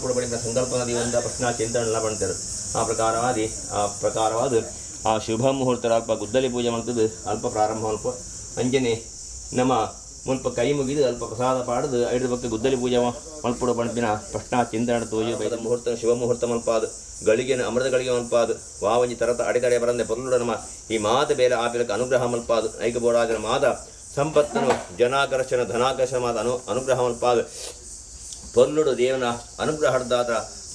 ಮಲ್ಪುಡು ಪಡಿನ ಸಂಕಲ್ಪನ ದಿವಂದ ಪ್ರಶ್ನಾ ಚಿಂತನೆಲ್ಲ ಪಣ್ತಾರೆ. ಆ ಪ್ರಕಾರವಾದಿ ಆ ಪ್ರಕಾರವಾದ ಆ ಶುಭ ಮುಹೂರ್ತರ ಅಲ್ಪ ಗುದ್ದಲಿ ಪೂಜೆ ಮಾಡ್ತದೆ ಅಲ್ಪ ಪ್ರಾರಂಭ ಅಲ್ಪ ಅಂಜನೆ ನಮ್ಮ ಮುಲ್ಪ ಕೈ ಮುಗಿದು ಅಲ್ಪ ಪ್ರಸಾದ ಪಾಡದು ಐದು ಪಕ್ಕ ಗುದ್ದಲಿ ಪೂಜೆ ಮಲ್ಪುಡು ಪಣಪಿನ ಪ್ರಶ್ನಾ ಚಿಂತನೆ ತೋಜು ಬೈದ ಮುಹೂರ್ತ ಶುಭ ಮುಹೂರ್ತ ಮಲ್ಪಾದು ಗಳಿಗೆನ ಅಮೃತ ಗಳಿಗೆ ಮಲ್ಪಾದು ವಾವಂಜಿ ತರತ ಅಡೆತಡೆ ಬರಂದೆ ಪೊರ್ಲುಡ ನಮ್ಮ ಈ ಮಾತ ಬೇಲೆ ಆಪಿಲಕ ಅನುಗ್ರಹ ಮಲ್ಪಾದು ಐಕ ಬೋಡಾದಿನ ಮಾತ ಸಂಪತ್ತನು ಜನಾಕರ್ಷಣ ಧನಾಕರ್ಷಣ ಮಾತ ಅನುಗ್ರಹ ಮಲ್ಪಾದು ಪೊರ್ಲುಡು ದೇವನ ಅನುಗ್ರಹದಾತ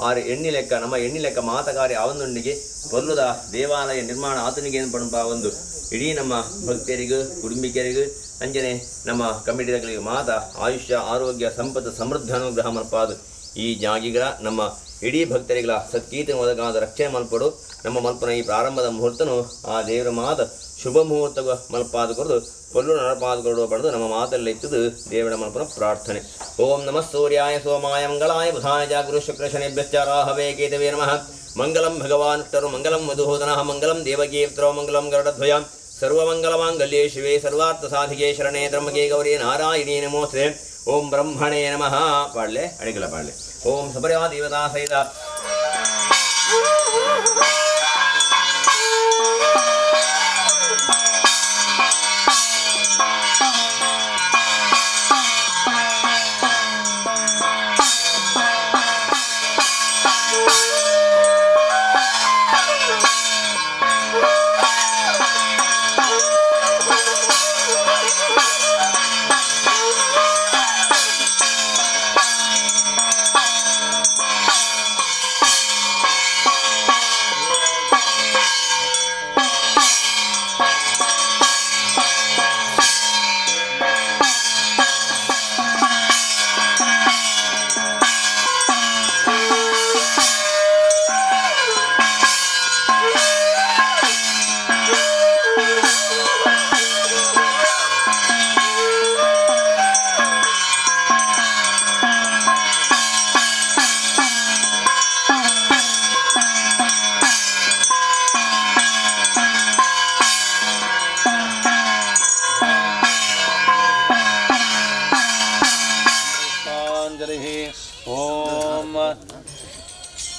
ಆರು ಎಣ್ಣಿ ಲೆಕ್ಕ ನಮ್ಮ ಎಣ್ಣಿ ಲೆಕ್ಕ ಮಾತಕಾರಿ ಅವನೊಂದಿಗೆ ಪೊರ್ಲುದ ದೇವಾಲಯ ನಿರ್ಮಾಣ ಆತನಿಗೆ ಏನು ಪಣಪ ಒಂದು ಇಡೀ ನಮ್ಮ ಭಕ್ತರಿಗೂ ಕುಟುಂಬಿಕರಿಗೂ ಅಂಜನೆ ನಮ್ಮ ಕಮಿಟಿಗಳಿಗೆ ಮಾತ ಆಯುಷ್ಯ ಆರೋಗ್ಯ ಸಂಪತ್ತು ಸಮೃದ್ಧ ಅನುಗ್ರಹ ಮಲ್ಪಾದು ಈ ಜಾಗಿಗಳ ನಮ್ಮ ಇಡೀ ಭಕ್ತರಿಗಳ ಸತ್ಕೀರ್ತಿ ಒದಗಾದ ರಕ್ಷಣೆ ಮಲ್ಪಡು ನಮ್ಮ ಮಲ್ಪನ ಈ ಪ್ರಾರಂಭದ ಮುಹೂರ್ತನು ಆ ದೇವರ ಮಾತ ಶುಭ ಮುಹೂರ್ತ ಮಲ್ಪಾದ ಕೊರದು ಪೊಲ್ಲು ನರಪಾದ ಕೊರಡು ಪಡೆದು ನಮ್ಮ ಮಾತಲ್ಲಿ ಇತ್ತದು ದೇವರ ಮಲ್ಪನ ಪ್ರಾರ್ಥನೆ. ಓಂ ನಮಃ ಸೂರ್ಯಾಯ ಸೋಮಾಯ ಮಂಗಳಾಯ ಬುಧಾಯ ಚ ಗುರು ಶುಕ್ರ ಶನಿಭ್ಯಶ್ಚ ರಾಹವೇ ಕೇತವೇ ನಮಃ. ಮಂಗಲಂ ಭಗವಾನ್ ವಿಷ್ಣು ಮಂಗಲಂ ಮಧುಸೂದನಃ ಮಂಗಲಂ ದೇವಕೀರ್ತರೋ ಮಂಗಲಂ ಗರುಡಧ್ವಜ ಸರ್ವಮಂಗಲಮಾಂಗಲ್ಯೇ ಶಿವೇ ಸರ್ವಾರ್ಥ ಸಾಧಿಕೆ ಶರಣೇ ತ್ರ್ಯಂಬಕೆ ಗೌರಿ ನಾರಾಯಣೀ ನಮೋಸ್ತೆ. ಓಂ ಬ್ರಹ್ಮಣೇ ನಮಃ. ಪಾಡಲೆ ಅಡಿಗಲ ಪಾಡಲೆ. ಓಂ ಸಪರ್ಯಾ ದೇವತಾ ಸಹಿತ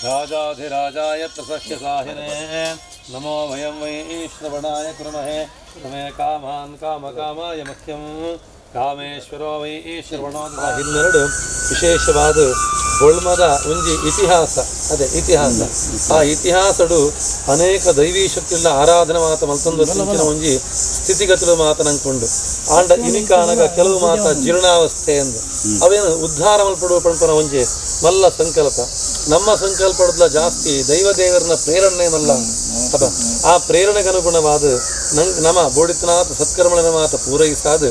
राजाधिराजाय प्रसह्यसाहिने नमो वयं वै श्रवणाय कुर्महे तमे कामान् कामकामाय मह्यं ಕಾಮೇಶ್ವರೋ ವೈ ಶ್ರವಣೋ. ಇನ್ನೆರಡು ವಿಶೇಷವಾದ ಬೊಳ್ಮದ ಒಂಜಿ ಇತಿಹಾಸ, ಅದೇ ಇತಿಹಾಸ. ಆ ಇತಿಹಾಸಡು ಅನೇಕ ದೈವೀ ಶಕ್ತಿಗಳ ಆರಾಧನೆ ಮಾತ ಮಲ್ತೊಂದು ಒಂಜಿ ಸ್ಥಿತಿಗತಿಲು ಮಾತ ನಂಕೊಂಡು ಆಂಡ ಇನಿಕಾನಗ ಕೆಲವು ಮಾತ ಜೀರ್ಣಾವಸ್ಥೆ ಎಂದು ಅವೇನು ಉದ್ಧಾರ ಮಲ್ಪಡುವ ಪಣಪನ ಒಂಜಿ ಮಲ್ಲ ಸಂಕಲ್ಪ. ನಮ್ಮ ಸಂಕಲ್ಪದ ಜಾಸ್ತಿ ದೈವ ದೇವರನ್ನ ಪ್ರೇರಣೆ ಮಲ್ಲ ಅದ. ಆ ಪ್ರೇರಣೆಗನುಗುಣವಾದ ನಂಗೆ ನಮ್ಮ ಬೋಡಿತನಾಥ ಸತ್ಕರ್ಮಳನ ಮಾತ ಪೂರೈಸಾದ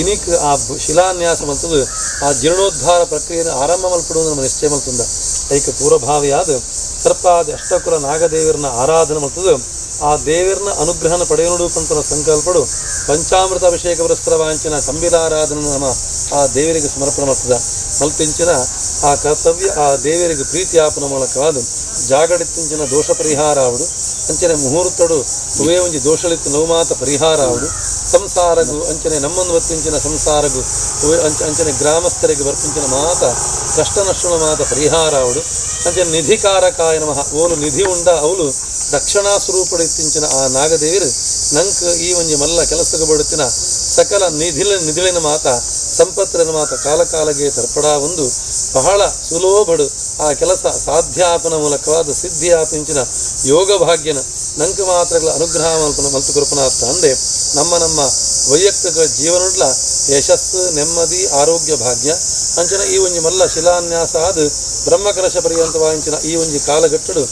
ಇನಿಕ್ ಆ ಶಿಲಾನ್ಯಾಸ ಮಲ್ತದು ಆ ಜೀರ್ಣೋದ್ಧಾರ ಪ್ರಕ್ರಿಯೆಯನ್ನು ಆರಂಭ ಮಲ್ಪಡುವುದು ನಮ್ಮ ನಿಶ್ಚಯ ಮಲ್ತುಂದ. ಐಕ ಪೂರ್ವಭಾವಿಯಾದ ಸರ್ಪಾದಿ ಅಷ್ಟಕುಲ ನಾಗದೇವರನ್ನ ಆರಾಧನೆ ಮಲ್ತದು ಆ ದೇವರನ್ನ ಅನುಗ್ರಹನ ಪಡೆಯನುಡು ಪಂತನ ಸಂಕಲ್ಪಡು ಪಂಚಾಮೃತ ಅಭಿಷೇಕ ಪುರಸ್ಕರ ವಾಂಚಿನ ತಂಬಿಲಾರಾಧನೆ ನಮ್ಮ ಆ ದೇವರಿಗೆ ಸಮರ್ಪಣೆ ಮಾಡ್ತದ ಮಲ್ತಿಂಚಿನ ಆ ಕರ್ತವ್ಯ ಆ ದೇವರಿಗೆ ಪ್ರೀತಿಯಾಪನ ಮೂಲಕವಾದ ಜಾಗಡಿತ್ತಿಂಚಿನ ದೋಷ ಪರಿಹಾರ ಆವಡು ಅಂಚನೆ ಮುಹೂರ್ತಡು ಉವೇ ಒಂಜಿ ದೋಷಳಿತ್ತು ನೋಮಾತ ಪರಿಹಾರ ಆವಡು ಸಂಸಾರಗು ಅಂಚನೆ ನಮ್ಮನ್ನು ಒತ್ತಿಂಚಿನ ಸಂಸಾರಗು ಅಂಚನೆ ಗ್ರಾಮಸ್ಥರಿಗೆ ಬರ್ತಿಂಚಿನ ಮಾತ ಕಷ್ಟ ನಷ್ಟನ ಮಾತ ಪರಿಹಾರ ಆವಡು ಅಂಚನೆ ನಿಧಿಕಾರಕಾಯ ನಮಃ ಓಲು ನಿಧಿ ಉಂಡ ಅವಳು ರಕ್ಷಣಾ ಸ್ವರೂಪಡಿತ್ತಿಂಚಿನ ಆ ನಾಗದೇವರು ನಂಕ್ ಈ ಒಂಜಿ ಮಲ್ಲ ಕೆಲಸಕ್ಕೆ ಬಡುತ್ತಿನ ಸಕಲ ನಿಧಿಲಿನ ಮಾತ ಸಂಪತ್ತಿನ ಮಾತ ಕಾಲಕಾಲಗೆ ತರ್ಪಡ ಒಂದು ಬಹಳ ಸುಲಭಡು ಆ ಕೆಲಸ ಸಾಧ್ಯಾಪನ ಮೂಲಕವಾದ ಸಿದ್ಧಿಯಾಪಿಂಚಿನ ಯೋಗ ಭಾಗ್ಯನ ನಂಕ ಮಾತ್ರಗಳ ಅನುಗ್ರಹ ಮಲ್ತು ಕೃಪನಾಥ ಅಂದೆ ನಮ್ಮ ನಮ್ಮ ವೈಯಕ್ತಿಕ ಜೀವನಡ್ಲ ಯಶಸ್ಸು ನೆಮ್ಮದಿ ಆರೋಗ್ಯ ಭಾಗ್ಯ ಅಂಚನ ಈ ಒಂಜಿ ಮಲ್ಲ ಶಿಲಾನ್ಯಾಸ ಆದ ಬ್ರಹ್ಮಕಲಶ ಪರ್ಯಂತವಾಂಚಿನ ಈ ಒಂಜಿ ಕಾಲಘಟ್ಟಡು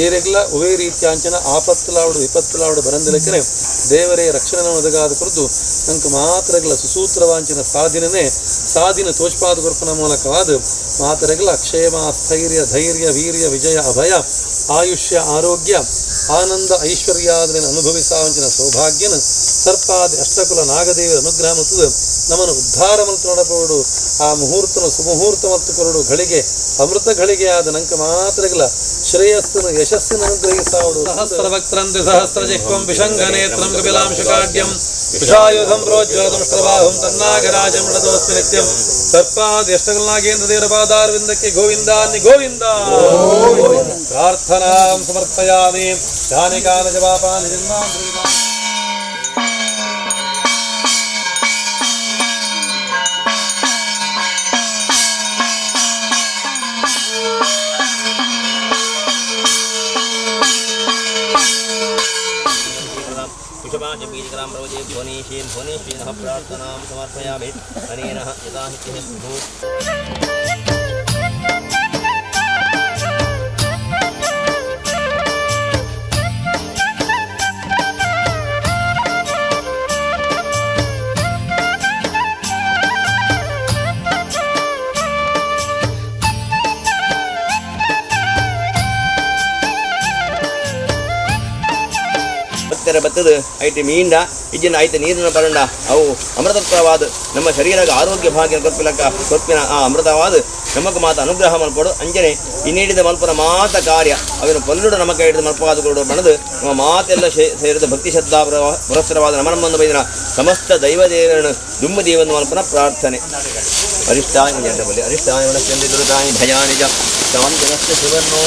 ಏರೆಗ್ಲ ಉವೇ ರೀತಿಯ ಅಂಚನ ಆಪತ್ತುಲಾವಡು ವಿಪತ್ತುಲಾವಡು ಬರಂದಿಲಕ್ಕನೆ ದೇವರೇ ರಕ್ಷಣೆ ಒದಗಾದ ಕುರಿತು ನಂಗೆ ಮಾತ್ರಗಳ ಸುಸೂತ್ರವಾಂಚಿನ ಸಾಧಿನೇ ಸಾಧಿನ ತೋಷ್ಪಾದ ಕೃಪನ ಮೂಲಕವಾದ ಮಾತರೆಗಳ ಕ್ಷೇಮ ಸ್ಥೈರ್ಯ ಧೈರ್ಯ ವೀರ್ಯ ವಿಜಯ ಅಭಯ ಆಯುಷ್ಯ ಆರೋಗ್ಯ ಆನಂದ ಐಶ್ವರ್ಯಾದನ್ನು ಅನುಭವಿಸಾವಂಚಿನ ಸೌಭಾಗ್ಯನ ಸರ್ಪಾದಿ ಅಷ್ಟಕುಲ ನಾಗದೇವಿಯ ಅನುಗ್ರಹ ಮತ್ತು ನಮ್ಮನ್ನು ಉದ್ಧಾರ ಮಂತ್ರ ನಡಪೋಡು ಆ ಮುಹೂರ್ತನ ಸುಮುಹೂರ್ತ ಮತ್ತು ಕೊರಡು ಘಳಿಗೆ ಅಮೃತ ಘಳಿಗೆ ಆದ ನಂಕ ಮಾತ್ರಗಳ ಶ್ರೇಯಸ್ಸನ್ನು ಯಶಸ್ಸನ್ನು ಅನುಗ್ರಹಿಸಾವಡು. ಸಹಸ್ರವಕ್ತ್ರಂತಿ ಸಹಸ್ರಜಿಹ್ವಂ ವಿಷಂಗನೇತ್ರಂ ಕಪಿಲಾಂಶುಕಾಡ್ಯಂ ಕುಶಾಯುಧಂ ಪ್ರೋಜ್ವಲದಮಷ್ಟಬಾಹುಂ ತನ್ನಾಗರಾಜಂ ರಣದೋಸ್ಮಿ ನಿತ್ಯಂ ಸರ್ಪಾದ್ಯಷ್ಟಕಲ್ನಾಗೇಂದ್ರ ದೇವರ ಪಾದಾರವಿಂದಕ್ಕೆ ಗೋವಿಂದ ಅನ್ನಿ ಗೋವಿಂದ ಪ್ರಾರ್ಥನಾಂ ಸಮರ್ಪಯಾಮಿ ಯಾನಿ ಕಾನ ಜವಾಪಾನಿ ಜನ್ಮಾಂತರಿತಾನಿ. ಕುಶಮಾಚ ಬೀಜಕರಾಂ ಪ್ರವಜೆ ಭುವನೇಶೀಂ ಭುವನೇಶ್ವೀನಃ ಪ್ರಾರ್ಥನಾಂ ಸಮರ್ಪಯಾಮಿ ಅನೇನ ಯಥಾಶಕ್ತಿಃ ಭೂ. ಭಕ್ತರ ಬತ್ತದ ಐತೆ ಮೀಂಡ ಇಜ್ಜಿನ ಐತೆ ನೀರಿನ ಪರಂಡ ಅವು ಅಮೃತತ್ವವಾದ ನಮ್ಮ ಶರೀರಕ್ಕೆ ಆರೋಗ್ಯ ಭಾಗ್ಯ ಕೊರ್ಪಿಲಕ್ಕ ಕೊರ್ಪಿನ ಆ ಅಮೃತವಾದ ನಮಗ ಮಾತ ಅನುಗ್ರಹ ಮಲ್ಪಡು. ಅಂಜನೆ ಈ ನೀಡಿದ ಮಲ್ಪನ ಮಾತ ಕಾರ್ಯ ಅವಿನ ಪಲ್ಲುಡು ನಮಕ ಹಿಡಿದ ಮಲ್ಪವಾದ ಕೊಡು ಬಣದು ನಮ್ಮ ಮಾತೆಲ್ಲ ಸೇರಿದ ಭಕ್ತಿ ಶ್ರದ್ಧಾ ಪುರಸ್ಸರವಾದ ನಮ ನಮ್ಮನ್ನು ಬೈದಿನ ಸಮಸ್ತ ದೈವ ದೇವರನ್ನು ದುಮ್ಮ ದೇವನ ಮಲ್ಪನ ಪ್ರಾರ್ಥನೆ. ಅರಿಷ್ಟಾಯ ಅರಿಷ್ಟಾಯ ಮನಸ್ಸೆಂದು ದುರಿತಾನಿ ಭಯಾನಿ ಚ ಶಾಂತಿರಸ್ಯ ಸುವರ್ಣೋ.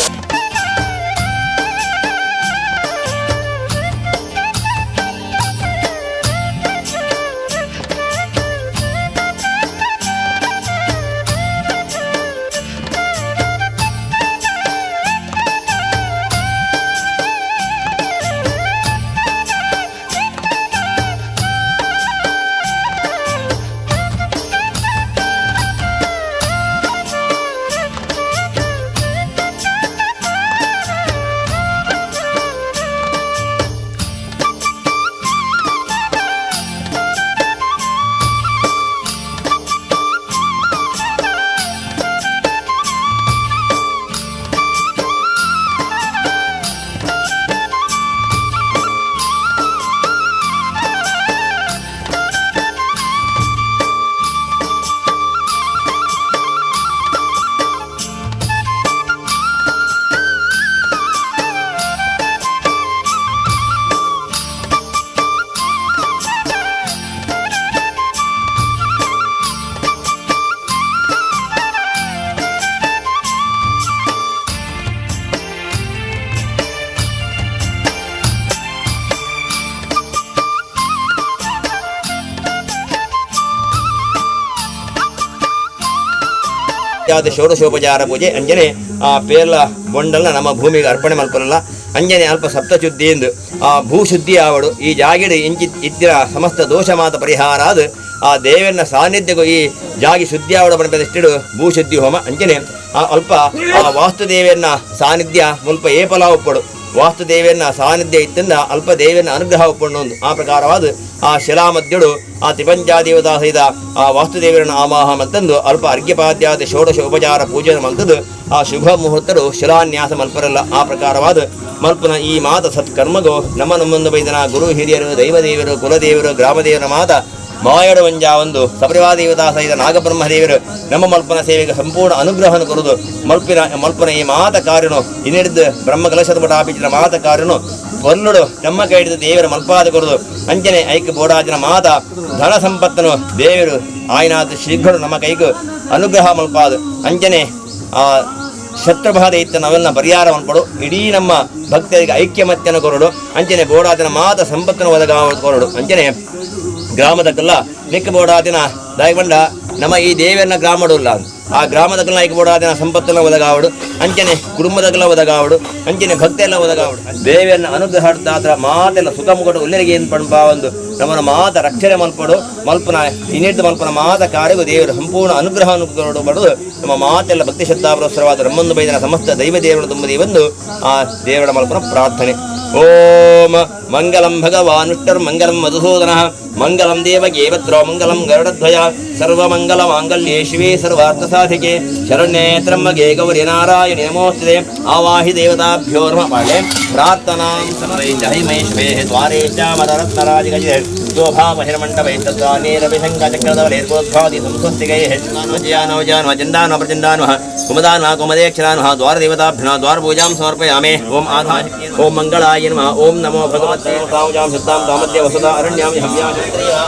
ಯಾವುದು ಷೋಡಶೋಪಚಾರ ಪೂಜೆ ಅಂಜನೆ ಆ ಪೇರ್ಲ ಬೊಂಡಲ್ನ ನಮ್ಮ ಭೂಮಿಗೆ ಅರ್ಪಣೆ ಮಲ್ಪನಲ್ಲ. ಅಂಜನೆ ಅಲ್ಪ ಸಪ್ತಶುದ್ಧಿ ಎಂದು ಆ ಭೂಶುದ್ಧಿ ಆವಡು ಈ ಜಾಗಿಡು ಇಂಚಿ ಇತ್ತಿನ ಸಮಸ್ತ ದೋಷ ಮಾತ ಪರಿಹಾರ ಆದ ಆ ದೇವನ ಸಾನ್ನಿಧ್ಯಗೂ ಈ ಜಾಗಿ ಶುದ್ಧಿ ಆವಡ ಬಣಪದಿಷ್ಟಿಡು ಭೂಶುದ್ಧಿ ಹೋಮ. ಅಂಜನೆ ಆ ಅಲ್ಪ ಆ ವಾಸ್ತುದೇವಿಯನ್ನ ಸಾನ್ನಿಧ್ಯ ಮುಲ್ಪ ಏಪಲ ಒಪ್ಪಡು ವಾಸ್ತುದೇವಿಯನ್ನ ಸಾನ್ನಿಧ್ಯ ಇತ್ತಿಂದ ಅಲ್ಪ ದೇವಿಯನ್ನ ಅನುಗ್ರಹ ಒಪ್ಪಂಡು ಒಂದು ಆ ಪ್ರಕಾರವಾದ ಆ ಶಿಲಾಮಧ್ಯಡು ಆ ತ್ರಿಪಂಚಾದೇವತಾ ಸಹಿತ ಆ ವಾಸ್ತುದೇವರನ್ನು ಆವಾಹ ಮಲ್ತಂದು ಅಲ್ಪ ಅರ್ಘ್ಯಪಾದ್ಯಾದ ಷೋಡಶ ಉಪಚಾರ ಪೂಜೆ ಮಲ್ತದ್ದು ಆ ಶುಭ ಮುಹೂರ್ತರು ಶಿಲಾನ್ಯಾಸ ಮಲ್ಪರಲ್ಲ. ಆ ಪ್ರಕಾರವಾದ ಮಲ್ಪನ ಈ ಮಾತ ಸತ್ಕರ್ಮಗೋ ನಮ್ಮ ನಮ್ಮೊಂದು ಬೈದನ ಗುರು ಹಿರಿಯರು ದೈವದೇವರು ಕುಲದೇವರು ಗ್ರಾಮದೇವರ ಮಾತ ಮಾಯಡ ವಂಜ ಒಂದು ಸಪರಿವಾರ ದೇವತಾ ಸಹಿತ ನಾಗಬ್ರಹ್ಮದೇವರು ನಮ್ಮ ಮಲ್ಪನ ಸೇವೆಗೆ ಸಂಪೂರ್ಣ ಅನುಗ್ರಹವನ್ನು ಕೊರುದು ಮಲ್ಪಿನ ಮಲ್ಪನ ಈ ಮಾತ ಕಾರ್ಯನು ಇನ್ನಿಡಿದ ಬ್ರಹ್ಮ ಕಲಶದ ಮಠ ಮಾತ ಕಾರ್ಯನು ಪೊನ್ನುಡು ನಮ್ಮ ಕೈ ಹಿಡಿದು ದೇವರ ಮಲ್ಪಾದ ಕೊರುದು ಅಂಜನೆ ಐಕ್ಯ ಬೋಡಾಜನ ಮಾತ ಧನ ಸಂಪತ್ತನು ದೇವರು ಆಯ್ನಾಥ ಶೀಘ್ರ ನಮ್ಮ ಕೈಗೂ ಅನುಗ್ರಹ ಮಲ್ಪಾದ ಅಂಜನೆ ಆ ಶತ್ರುಬಾಧೆ ಇತ್ತ ನಾವೆಲ್ಲ ಪರಿಹಾರ ಮಲ್ಪಡು ಇಡೀ ನಮ್ಮ ಭಕ್ತರಿಗೆ ಐಕ್ಯಮತ್ಯನ ಕೊರಡು ಅಂಚನೆ ಬೋಡಾದಿನ ಮಾತ ಸಂಪತ್ತನ್ನು ಒದಗಾವ ಕೊರಡು ಅಂಚನೆ ಗ್ರಾಮದಕ್ಕೆಲ್ಲ ನಿಕ್ಕ ಬೋಡಾದಿನ ದಾಯಬಂಡ ನಮ್ಮ ಈ ದೇವಿಯನ್ನ ಗ್ರಾಮಡುಲ್ಲ ಆ ಗ್ರಾಮದಕ್ಕೆಲ್ಲ ಐಕ ಬೋಡಾದಿನ ಸಂಪತ್ತನ್ನ ಒದಗಾವಡು ಅಂಚನೆ ಕುಟುಂಬದಕ್ಕೆಲ್ಲ ಒದಗಾವಡು ಅಂಚನೆ ಭಕ್ತಿಯೆಲ್ಲ ಒದಗಾವಡು ದೇವಿಯನ್ನ ಅನುಗ್ರಹ ಆತ್ರ ಮಾತೆಲ್ಲ ಸುಖ ಮುಗಡು ಉಲ್ಲರಿಗೆ ಏನು ಪಣಪ ಒಂದು ನಮ್ಮನ್ನ ಮಾತ ರಕ್ಷಣೆ ಮಲ್ಪಡು ಮಲ್ಪನ ಇನ್ನಿಡ್ದು ಮಲ್ಪನ ಮಾತ ಕಾರ್ಯಗೂ ದೇವರು ಸಂಪೂರ್ಣ ಅನುಗ್ರಹವನ್ನು ಕೊರಡು ಬಡದು ನಮ್ಮ ಮಾತೆಲ್ಲ ಭಕ್ತಿ ಶ್ರದ್ಧಾಪುರಸ್ಸರವಾದ ರಮ್ಮಂದು ಬೈದನ ಸಮಸ್ತ ದೈವ ದೇವರನ್ನು ತುಂಬದಿ ಬಂದು ಆ ದೇವರ ಮಲ್ಪನ ಪ್ರಾರ್ಥನೆ. ಓಂ ಮಂಗಲಂ ಭಗವಾನ್ ವಿಷ್ಣುರ್ಮಂಗಲಂ ಮಧುಸೂದನಃ ಮಂಗಲಂ ದೇವಕೇವತ್ರೋ ಮಂಗಲಂ ಗರುಡಧ್ವಜ ಸರ್ವಮಂಗಲ ಮಾಂಗಲ್ಯೇ ಶಿವೇ ಸರ್ವಾರ್ಥಸಾಧಿಕೆ ಶರಣ್ಯೇ ತ್ರ್ಯಂಬಕೆ ಗೌರಿ ನಾರಾಯಣಿ ನಮೋಸ್ತುತೆ. ಆವಾಹಿ ದೇವತಾಭ್ಯೋ ನಮಃ. ಪಾಳೆ ಪ್ರಾರ್ಥನಾಂ ಸಮರೈಶ್ಚೈಮೈಶ್ವೇ ದ್ವಾರೇ ಶ್ಯಾಮರತ್ನರಾಜಗಜೆ ಶೋಭಾಮಹಿರ್ಮಂಡಪೈಸ್ತದ್ವಾನೇರಭಿಶಂಕಚಕ್ರದವಲೇರ್ಗೋದ್ಭಾದಿ ಸಂಸ್ವಸ್ತಿಕೈಃ ಜಯಾನೋ ಚಂದಾನೋ ಪ್ರಚಂದಾನೋ ಕುಮದಾನೋ ಕುಮದೇಕ್ಷರಾನೋ ದ್ವಾರದೇವತಾಭ್ಯೋ ದ್ವಾರಪೂಜಾಂ ಸಮರ್ಪಯಾಮಿ. ಓಂ ಆಧಾರ ಓಂ ಮಂಗಳಾಯ ನಮಃ. ಓಂ ನಮೋ ಭಗವತೆ ತಾಂ ಶತಾಂ ತಾಮದ್ಯ ವಸುಧಾ ಅರಣ್ಯಾಂ ಹವ್ಯಾಂ. ಿ.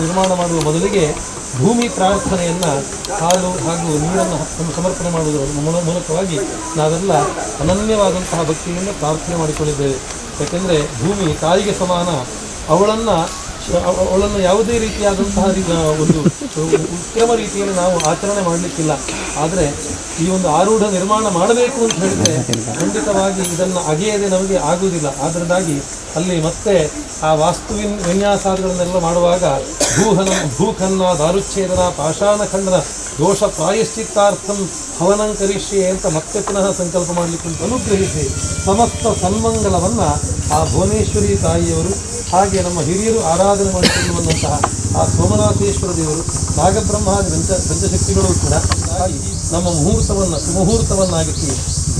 ನಿರ್ಮಾಣ ಮಾಡುವ ಮೊದಲಿಗೆ ಭೂಮಿ ಪ್ರಾರ್ಥನೆಯನ್ನು ಹಾಲು ಹಾಗೂ ನೀರನ್ನು ಸಮರ್ಪಣೆ ಮಾಡುವುದರ ಮೂಲಕವಾಗಿ ನಾವೆಲ್ಲ ಅನನ್ಯವಾದಂತಹ ಭಕ್ತಿಯಿಂದ ಪ್ರಾರ್ಥನೆ ಮಾಡಿಕೊಂಡಿದ್ದೇವೆ. ಯಾಕೆಂದರೆ ಭೂಮಿ ತಾಯಿಗೆ ಸಮಾನ, ಅವಳನ್ನು ಯಾವುದೇ ರೀತಿಯಾದಂತಹ ಒಂದು ಉತ್ತಮ ರೀತಿಯಲ್ಲಿ ನಾವು ಆಚರಣೆ ಮಾಡಲಿಕ್ಕಿಲ್ಲ. ಆದರೆ ಈ ಒಂದು ಆರೂಢ ನಿರ್ಮಾಣ ಮಾಡಬೇಕು ಅಂತ ಹೇಳಿದರೆ ಖಂಡಿತವಾಗಿ ಇದನ್ನು ಅಗೆಯದೆ ನಮಗೆ ಆಗುವುದಿಲ್ಲ. ಆದ್ದರಿಂದಾಗಿ ಅಲ್ಲಿ ಮತ್ತೆ ಆ ವಾಸ್ತುವಿನ ವಿನ್ಯಾಸಾದಿಗಳನ್ನೆಲ್ಲ ಮಾಡುವಾಗ ಭೂಖನ್ನ ದಾರುಚ್ಛೇದನ ಪಾಷಾಣ ಖಂಡನ ದೋಷ ಪ್ರಾಯಶ್ಚಿತ್ತಾರ್ಥಂ ಹವನಂ ಕರಿಷ್ಯೆ ಅಂತ ಮತ್ತೆ ಪುನಃ ಸಂಕಲ್ಪ ಮಾಡಲಿಕ್ಕೆ ಅನುಗ್ರಹಿಸಿ ಸಮಸ್ತ ಸನ್ಮಂಗಲವನ್ನು ಆ ಭುವನೇಶ್ವರಿ ತಾಯಿಯವರು ಹಾಗೆ ನಮ್ಮ ಹಿರಿಯರು ಆರಾಧನೆ ಮಾಡಿಕೊಂಡು ಬಂದಂತಹ ಆ ಸೋಮನಾಥೇಶ್ವರ ದೇವರು, ನಾಗಬ್ರಹ್ಮಾದಿ ಪಂಚಶಕ್ತಿಗಳು ಕೂಡ ನಮ್ಮ ಮುಹೂರ್ತವನ್ನು ಸುಮುಹೂರ್ತವನ್ನಾಗಿಸಿ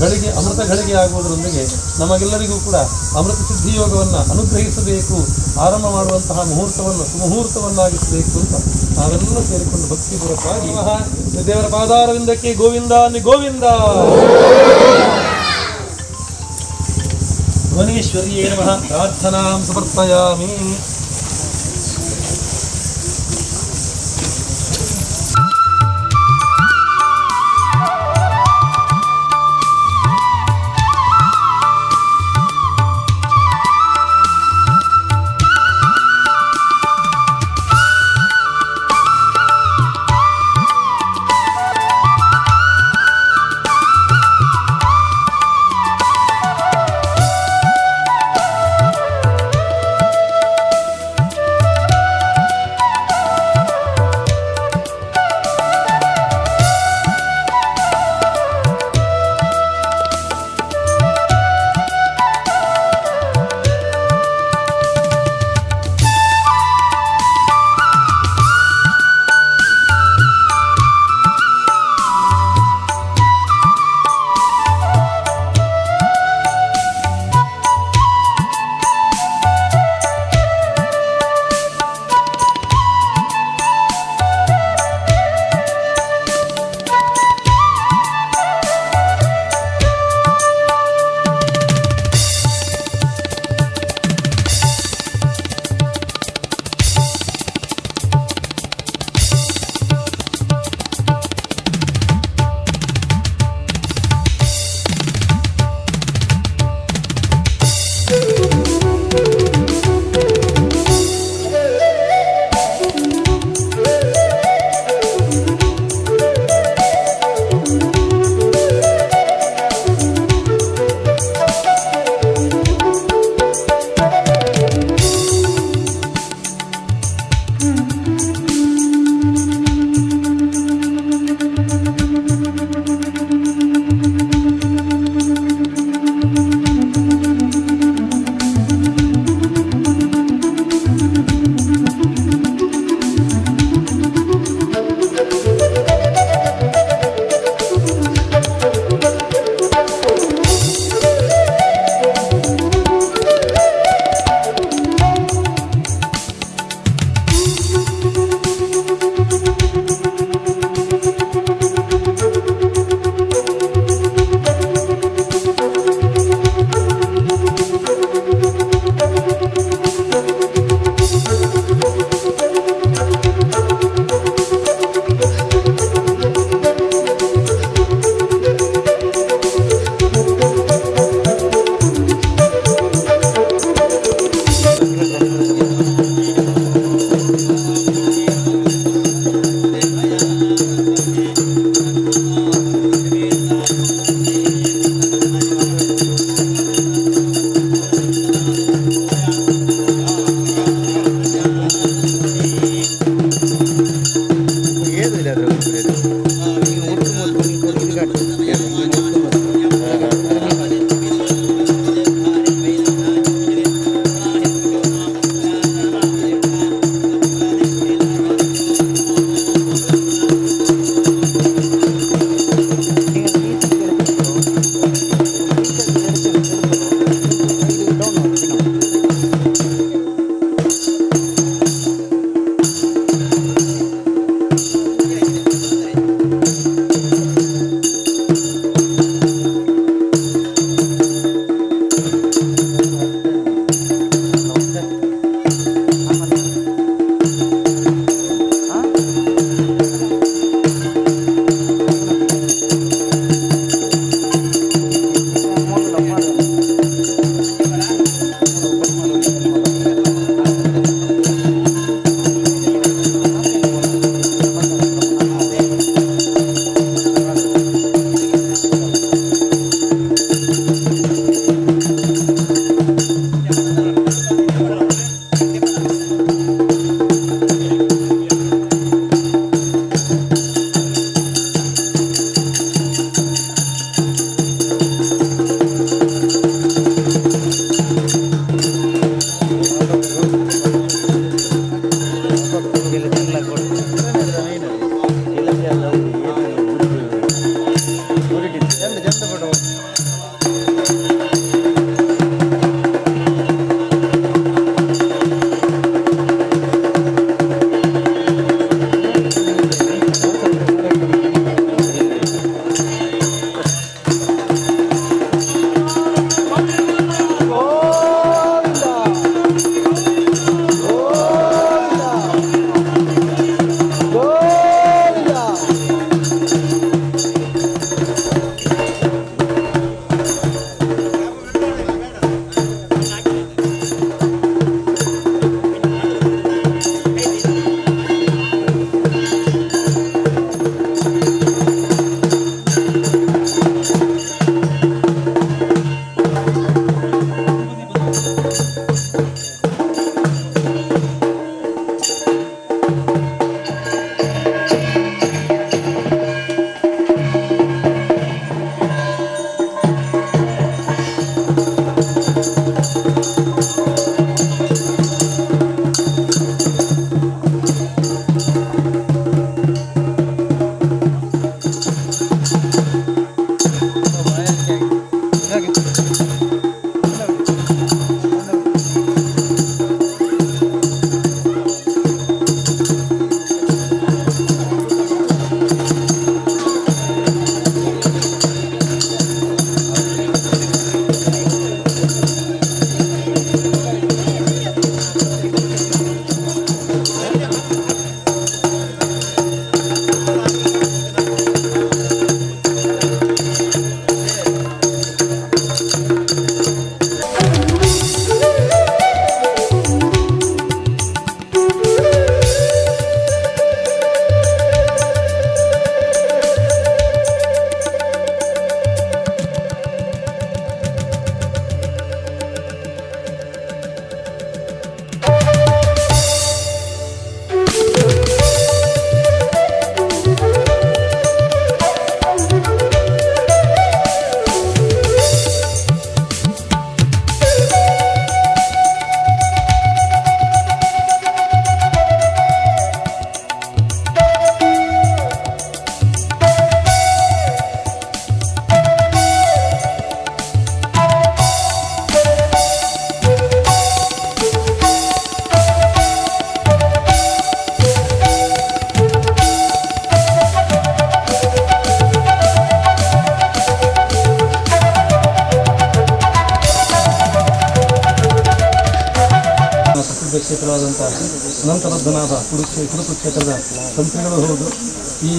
ಘಳಿಗೆ ಅಮೃತ ಘಳಿಗೆ ಆಗುವುದರೊಂದಿಗೆ ನಮಗೆಲ್ಲರಿಗೂ ಕೂಡ ಅಮೃತ ಸಿದ್ಧಿಯೋಗವನ್ನು ಅನುಗ್ರಹಿಸಬೇಕು, ಆರಂಭ ಮಾಡುವಂತಹ ಮುಹೂರ್ತವನ್ನು ಸುಮುಹೂರ್ತವನ್ನಾಗಿಸಬೇಕು ಅಂತ ನಾವೆಲ್ಲ ಸೇರಿಕೊಂಡು ಭಕ್ತಿಪೂರ್ವಕವಾಗಿ ದೇವರ ಪಾದಾರವಿಂದಕ್ಕೆ ಗೋವಿಂದ ಗೋವಿಂದ. ಭುವನೇಶ್ವರಿಯೇ ನಮಃ. ಪ್ರಾರ್ಥನಾಂ ಸಮರ್ಪಯಾಮಿ. ಕ್ಷೇತ್ರವಾದಂಥ ಅನಂತ ಪದ್ಮನಾಭ ಕುಡುಪು ಕ್ಷೇತ್ರದ ತಂತ್ರಿಗಳು ಹೌದು. ಈ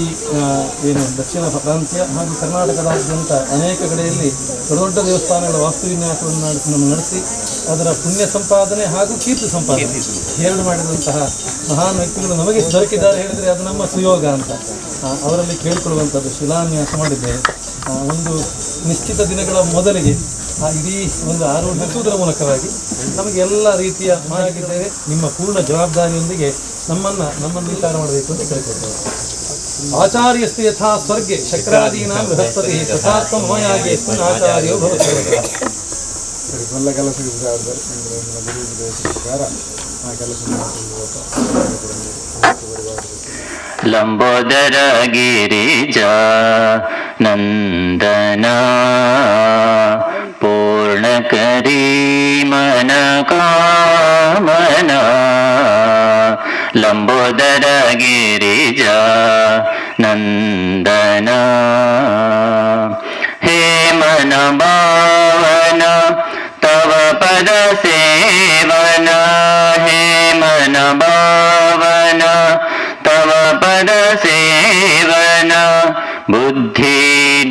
ಏನು ದಕ್ಷಿಣ ಪ್ರಾಂತ್ಯ ಹಾಗೂ ಕರ್ನಾಟಕದಾದ್ಯಂತ ಅನೇಕ ಕಡೆಯಲ್ಲಿ ದೊಡ್ಡ ದೊಡ್ಡ ದೇವಸ್ಥಾನಗಳ ವಾಸ್ತುವಿನ್ಯಾಸವನ್ನು ನಡೆಸಿ ಅದರ ಪುಣ್ಯ ಸಂಪಾದನೆ ಹಾಗೂ ಕೀರ್ತಿ ಸಂಪಾದನೆ ಎರಡು ಮಾಡಿದಂತಹ ಮಹಾನ್ ವ್ಯಕ್ತಿಗಳು ನಮಗೆ ದೊರಕಿದ್ದಾರೆ ಹೇಳಿದರೆ ಅದು ನಮ್ಮ ಸುಯೋಗ ಅಂತ ಅವರಲ್ಲಿ ಕೇಳಿಕೊಳ್ಳುವಂಥದ್ದು. ಶಿಲಾನ್ಯಾಸ ಮಾಡಿದ್ದೇವೆ. ಒಂದು ನಿಶ್ಚಿತ ದಿನಗಳ ಮೊದಲಿಗೆ ಆ ಇಡೀ ಒಂದು ಆರೋಗ್ಯಿಸುವುದರ ಮೂಲಕವಾಗಿ ನಮಗೆ ಎಲ್ಲ ರೀತಿಯ ಮಾಹಿತಿದ್ದೇವೆ. ನಿಮ್ಮ ಪೂರ್ಣ ಜವಾಬ್ದಾರಿಯೊಂದಿಗೆ ನಮ್ಮನ್ನು ವಿಚಾರ ಮಾಡಬೇಕು ಅಂತ ಕೇಳಿಕೊಳ್ತೇವೆ. ಆಚಾರ್ಯಸ್ತು ಯಥಾ ಸ್ವರ್ಗೆ ಶಕ್ರಾದೀನಾಂ ಬೃಹಸ್ಪತಿ ತಥಾ ತ್ವಂ ಮಯಾಗೆ ಆಚಾರ್ಯೋ ಭವತಿ. ಎಲ್ಲ ಕೆಲಸಕ್ಕೆ ಪ್ರಕಾರ ಆ ಕೆಲಸ ಲಂಬೋದರ ಗಿರಿಜಾ ನಂದನ ಪೂರ್ಣ ಕರಿ ಮನ ಕಾಮನ ಲಂಬೋದರ ಗಿರಿಜಾ ನಂದನ ಹೇ ಮನ ಭಾವನ ತವ ಪದ ಸೇವನ ಹೇ ಮನ ಭಾವನ ತವ ಪದ ಸೇವನ ಬುದ್ಧಿ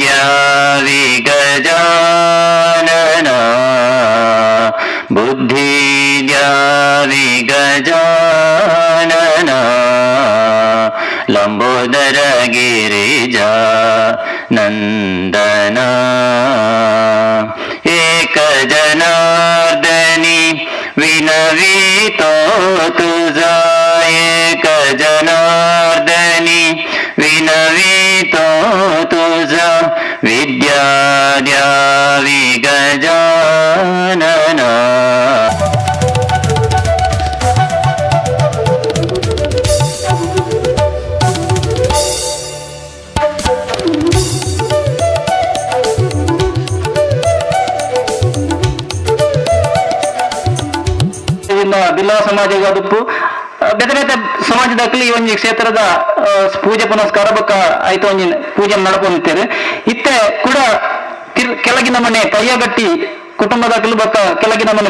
ದ್ಯಾವಿ ಗಜಾನನ ಬುದ್ಧಿ ದ್ಯಾವಿ ಗಜಾನನ ಲಂಬೋದರ ಗಿರಿಜಾ ನಂದನ ಏಕ ಜನಾರ್ದನಿ ವಿನವಿತೋ ತುಜಾ ಏಕ ಜನಾರ್ದನಿ ವಿನವಿತೋ ತುಜಾ ವಿದ್ಯಾ ದ್ಯಾವಿ ಗಜಾನನ. ಬಿಲ್ಲವ ಸಮಾಜದ ಉಪ್ಪು ಬೇರೆ ಬೇರೆ ಸಮಾಜದಾಗಲಿ ಈ ಒಂಜಿ ಕ್ಷೇತ್ರದ ಪೂಜೆ ಪುನಸ್ಕಾರ ಬೊಕ್ಕ ಆಯ್ತು ಒಂಜಿ ಪೂಜೆ ನಡ್ಕೊಂಡಿರ್ತೇವೆ. ಇತ್ತೆ ಕೂಡ ಕೆಳಗಿನ ಮನೆ ಪಯ್ಯಗಟ್ಟಿ ಕುಟುಂಬದಾಗಲು ಬೊಕ್ಕ ಕೆಳಗಿನ ಮನೆ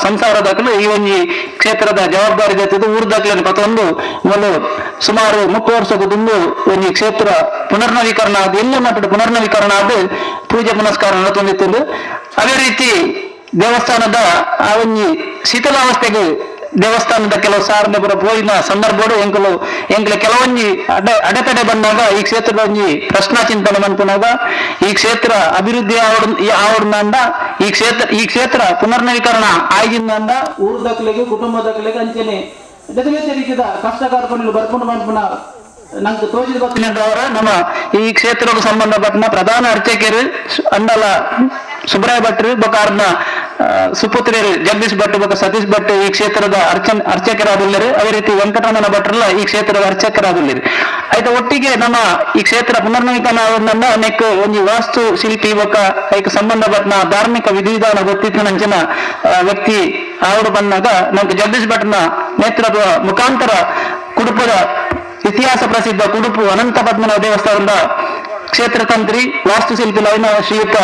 ಸಂಸಾರದಾಗಲು ಈ ಒಂಜಿ ಕ್ಷೇತ್ರದ ಜವಾಬ್ದಾರಿ ದತ್ತಿದ್ದು ಊರ್ದಾಗ್ಲನ್ನು ಪತ್ತೊಂದು ಒಂದು ಸುಮಾರು 30 ವರ್ಷದ ದುಂಬು ಒಂಜಿ ಕ್ಷೇತ್ರ ಪುನರ್ನವೀಕರಣ ಆದ ಎಲ್ಲ ಮಟ್ಟದ ಪುನರ್ನವೀಕರಣ ಆದ ಪೂಜೆ ಪುನಸ್ಕಾರ ನಡ್ಕೊಂಡಿತ್ತು. ಅದೇ ರೀತಿ ದೇವಸ್ಥಾನದ ಆ ಒಂಜಿ ಶಿಥಿಲಾವಸ್ಥೆಗೆ ದೇವಸ್ಥಾನದ ಕೆಲವು ಸಾರನೆ ಪುರ ಪೋಯಿನ ಸಂದರ್ಭಡು ಎಂಕುಲು ಎಂಕ್ಲೆ ಕೆಲವೊಂಜಿ ಅಡೆತಡೆ ಬಂದಾಗ ಈ ಕ್ಷೇತ್ರದ ಒಂಜಿ ಪ್ರಶ್ನಾ ಚಿಂತನೆ ಮನ್ಪುನಾಗ ಈ ಕ್ಷೇತ್ರ ಅಭಿವೃದ್ಧಿ ಆವಡ್ನಂದ ಈ ಕ್ಷೇತ್ರ ಪುನರ್ನವೀಕರಣ ಆಯ್ದಿಂದ ಊರ್ದಕ್ಲೆಗೆ ಕುಟುಂಬದಕ್ಲೆಗೆ ಅಂಚನೆ ಬೇರೆ ಬೇರೆ ರೀತಿಯ ಕಷ್ಟ ಕಾರ್ಪಣ್ಯಗಳು ಬರ್ಕೊಂಡು ಮನ್ಪುನ ನಂಗೆ ತೋಜಿದ ಬತ್ತಿನವರ ನಮ್ಮ ಈ ಕ್ಷೇತ್ರಕ್ಕೆ ಸಂಬಂಧಪಟ್ಟ ಪ್ರಧಾನ ಅರ್ಚಕರು ಅಂಡಲ ಸುಬ್ರಾಯ ಭಟ್ರು ಬೊಕ್ಕ ಅವ್ರನ್ನ ಸುಪುತ್ರಿಯರು ಜಗದೀಶ್ ಭಟ್ ಬೊಕ್ಕ ಸತೀಶ್ ಭಟ್ ಈ ಕ್ಷೇತ್ರದ ಅರ್ಚಕರಾದುಲ್ಲರು. ಅದೇ ರೀತಿ ವೆಂಕಟರಮಣ ಭಟ್ರಲ್ಲ ಈ ಕ್ಷೇತ್ರದ ಅರ್ಚಕರಾದುಲ್ಲರು. ಆಯ್ತಾ ಒಟ್ಟಿಗೆ ನಮ್ಮ ಈ ಕ್ಷೇತ್ರ ಪುನರ್ನವೀಕರಣ ಅನೇಕ ಒಂದು ವಾಸ್ತು ಶಿಲ್ಪಿ ಬೊಕ್ಕ ಅದಕ್ಕೆ ಸಂಬಂಧಪಟ್ಟ ಧಾರ್ಮಿಕ ವಿಧಿವಿಧಾನ ಗೊತ್ತಿದ್ದ ವ್ಯಕ್ತಿ ಅವರು ಬಂದಾಗ ನಮ್ಗೆ ಜಗದೀಶ್ ಭಟ್ನ ನೇತೃತ್ವ ಮುಖಾಂತರ ಕುಡುಪದ ಇತಿಹಾಸ ಪ್ರಸಿದ್ಧ ಕುಡುಪು ಅನಂತ ಪದ್ಮನಾಭ ದೇವಸ್ಥಾನದ ಕ್ಷೇತ್ರ ತಂತ್ರಿ ವಾಸ್ತುಶಿಲ್ಪಿ ಲೈನ ಶ್ರೀಯುತ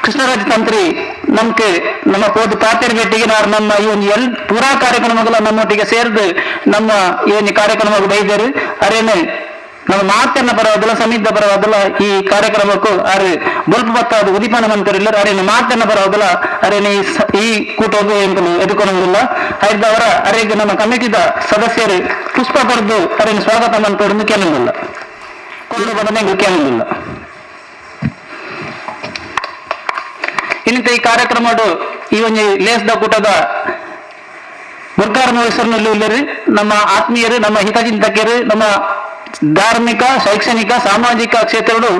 ಕೃಷ್ಣರಾಜ ತಂತ್ರಿ ನಮ್ಗೆ ನಮ್ಮ ಪೋದು ಪಾತೇರ್ ಭೇಟಿಗೆ ನಾವು ನಮ್ಮ ಈ ಒಂದು ಎಲ್ ಪೂರಾ ಕಾರ್ಯಕ್ರಮಗಳ ನಮ್ಮೊಟ್ಟಿಗೆ ಸೇರಿದು ನಮ್ಮ ಈ ಒಂದು ಕಾರ್ಯಕ್ರಮಕ್ಕೆ ಬೈದರು. ಅರೇನೆ ನಮ್ಮ ಮಾತನ್ನ ಪರವಾದಲ್ಲ ಸಮಿದ್ದ ಪರವಾದಲ್ಲ ಈ ಕಾರ್ಯಕ್ರಮಕ್ಕೂ ಅರೆ ಬೊಲ್ಪು ಬತ್ತಾದ ಉದಿಪಾನ ಮಂತರಿಲ್ಲ ಅರೇನೆ ಮಾತನ್ನ ಪರವಾದಲ್ಲ ಅರೇನೆ ಈ ಕೂಟಕ್ಕೂ ಎಂಕಲು ಎದುಕೊಳಂಗಿಲ್ಲ. ಆಯ್ದವರ ಅರೆಗೆ ನಮ್ಮ ಕಮಿಟಿದ ಸದಸ್ಯರು ಪುಷ್ಪ ಕೊಡ್ದು ಅರೇನು ಸ್ವಾಗತ ಮಂತವರು ಕೇಳಂಗಿಲ್ಲ ಕೊಂಡು ಬಂದ ಕೇಳಂಗಿಲ್ಲ. ಇನ್ನಿತ ಈ ಕಾರ್ಯಕ್ರಮ ಈ ಒಂದು ಲೇಸ್ದ ಕೂಟದ ಗುರ್ಕಾರ ಹೆಸರಿನಲ್ಲಿ ಇಲ್ಲರಿ ನಮ್ಮ ಆತ್ಮೀಯರು ನಮ್ಮ ಹಿತಚಿಂತಕರು ನಮ್ಮ ಧಾರ್ಮಿಕ ಶೈಕ್ಷಣಿಕ ಸಾಮಾಜಿಕ ಕ್ಷೇತ್ರಗಳು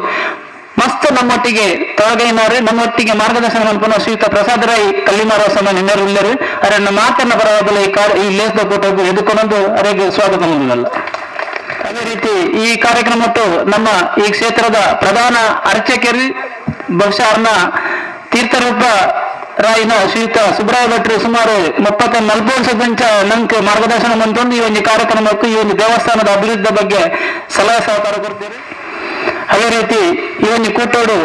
ಮಸ್ತ್ ನಮ್ಮೊಟ್ಟಿಗೆ ತೊಳಗೈನವರು ನಮ್ಮೊಟ್ಟಿಗೆ ಮಾರ್ಗದರ್ಶನ ಮನ್ಪುನ ಶ್ರೀಯುತ ಪ್ರಸಾದ ರೈ ಕಲ್ಲಿಮಾರ ಸಮ ನಿನ್ನರು ಅರೆ ನಮ್ಮ ಮಾತನ್ನ ಪರವಾಗಲ ಈ ಲೇಸ್ದ ಕೂಟಕ್ಕೆ ಎದುಕೊಂಡು ಅರೆಗೆ ಸ್ವಾಗತ ಮುಂದಿನಲ್ಲ. ಅದೇ ರೀತಿ ಈ ಕಾರ್ಯಕ್ರಮತ್ತು ನಮ್ಮ ಈ ಕ್ಷೇತ್ರದ ಪ್ರಧಾನ ಅರ್ಚಕರು ಬಹುಶಃ ಅವ್ರನ್ನ ತೀರ್ಥರೂಪ ರಾಯಿನ ಶ್ರೀಯುತ ಸುಬ್ರಾಯ ಭಟ್ರು ಸುಮಾರು 30-40 ವರ್ಷದಂಚ ನಂಗೆ ಮಾರ್ಗದರ್ಶನ ಮಂತೊಂದು ಈ ಒಂದು ಕಾರ್ಯಕ್ರಮಕ್ಕೂ ಈ ಒಂದು ದೇವಸ್ಥಾನದ ಅಭಿವೃದ್ಧಿ ಬಗ್ಗೆ ಸಲಹೆ ಸಹಕಾರ ಕೊಡ್ತೀರಿ. ಅದೇ ರೀತಿ ಈ ಒಂದು ಕೂಟೋಡು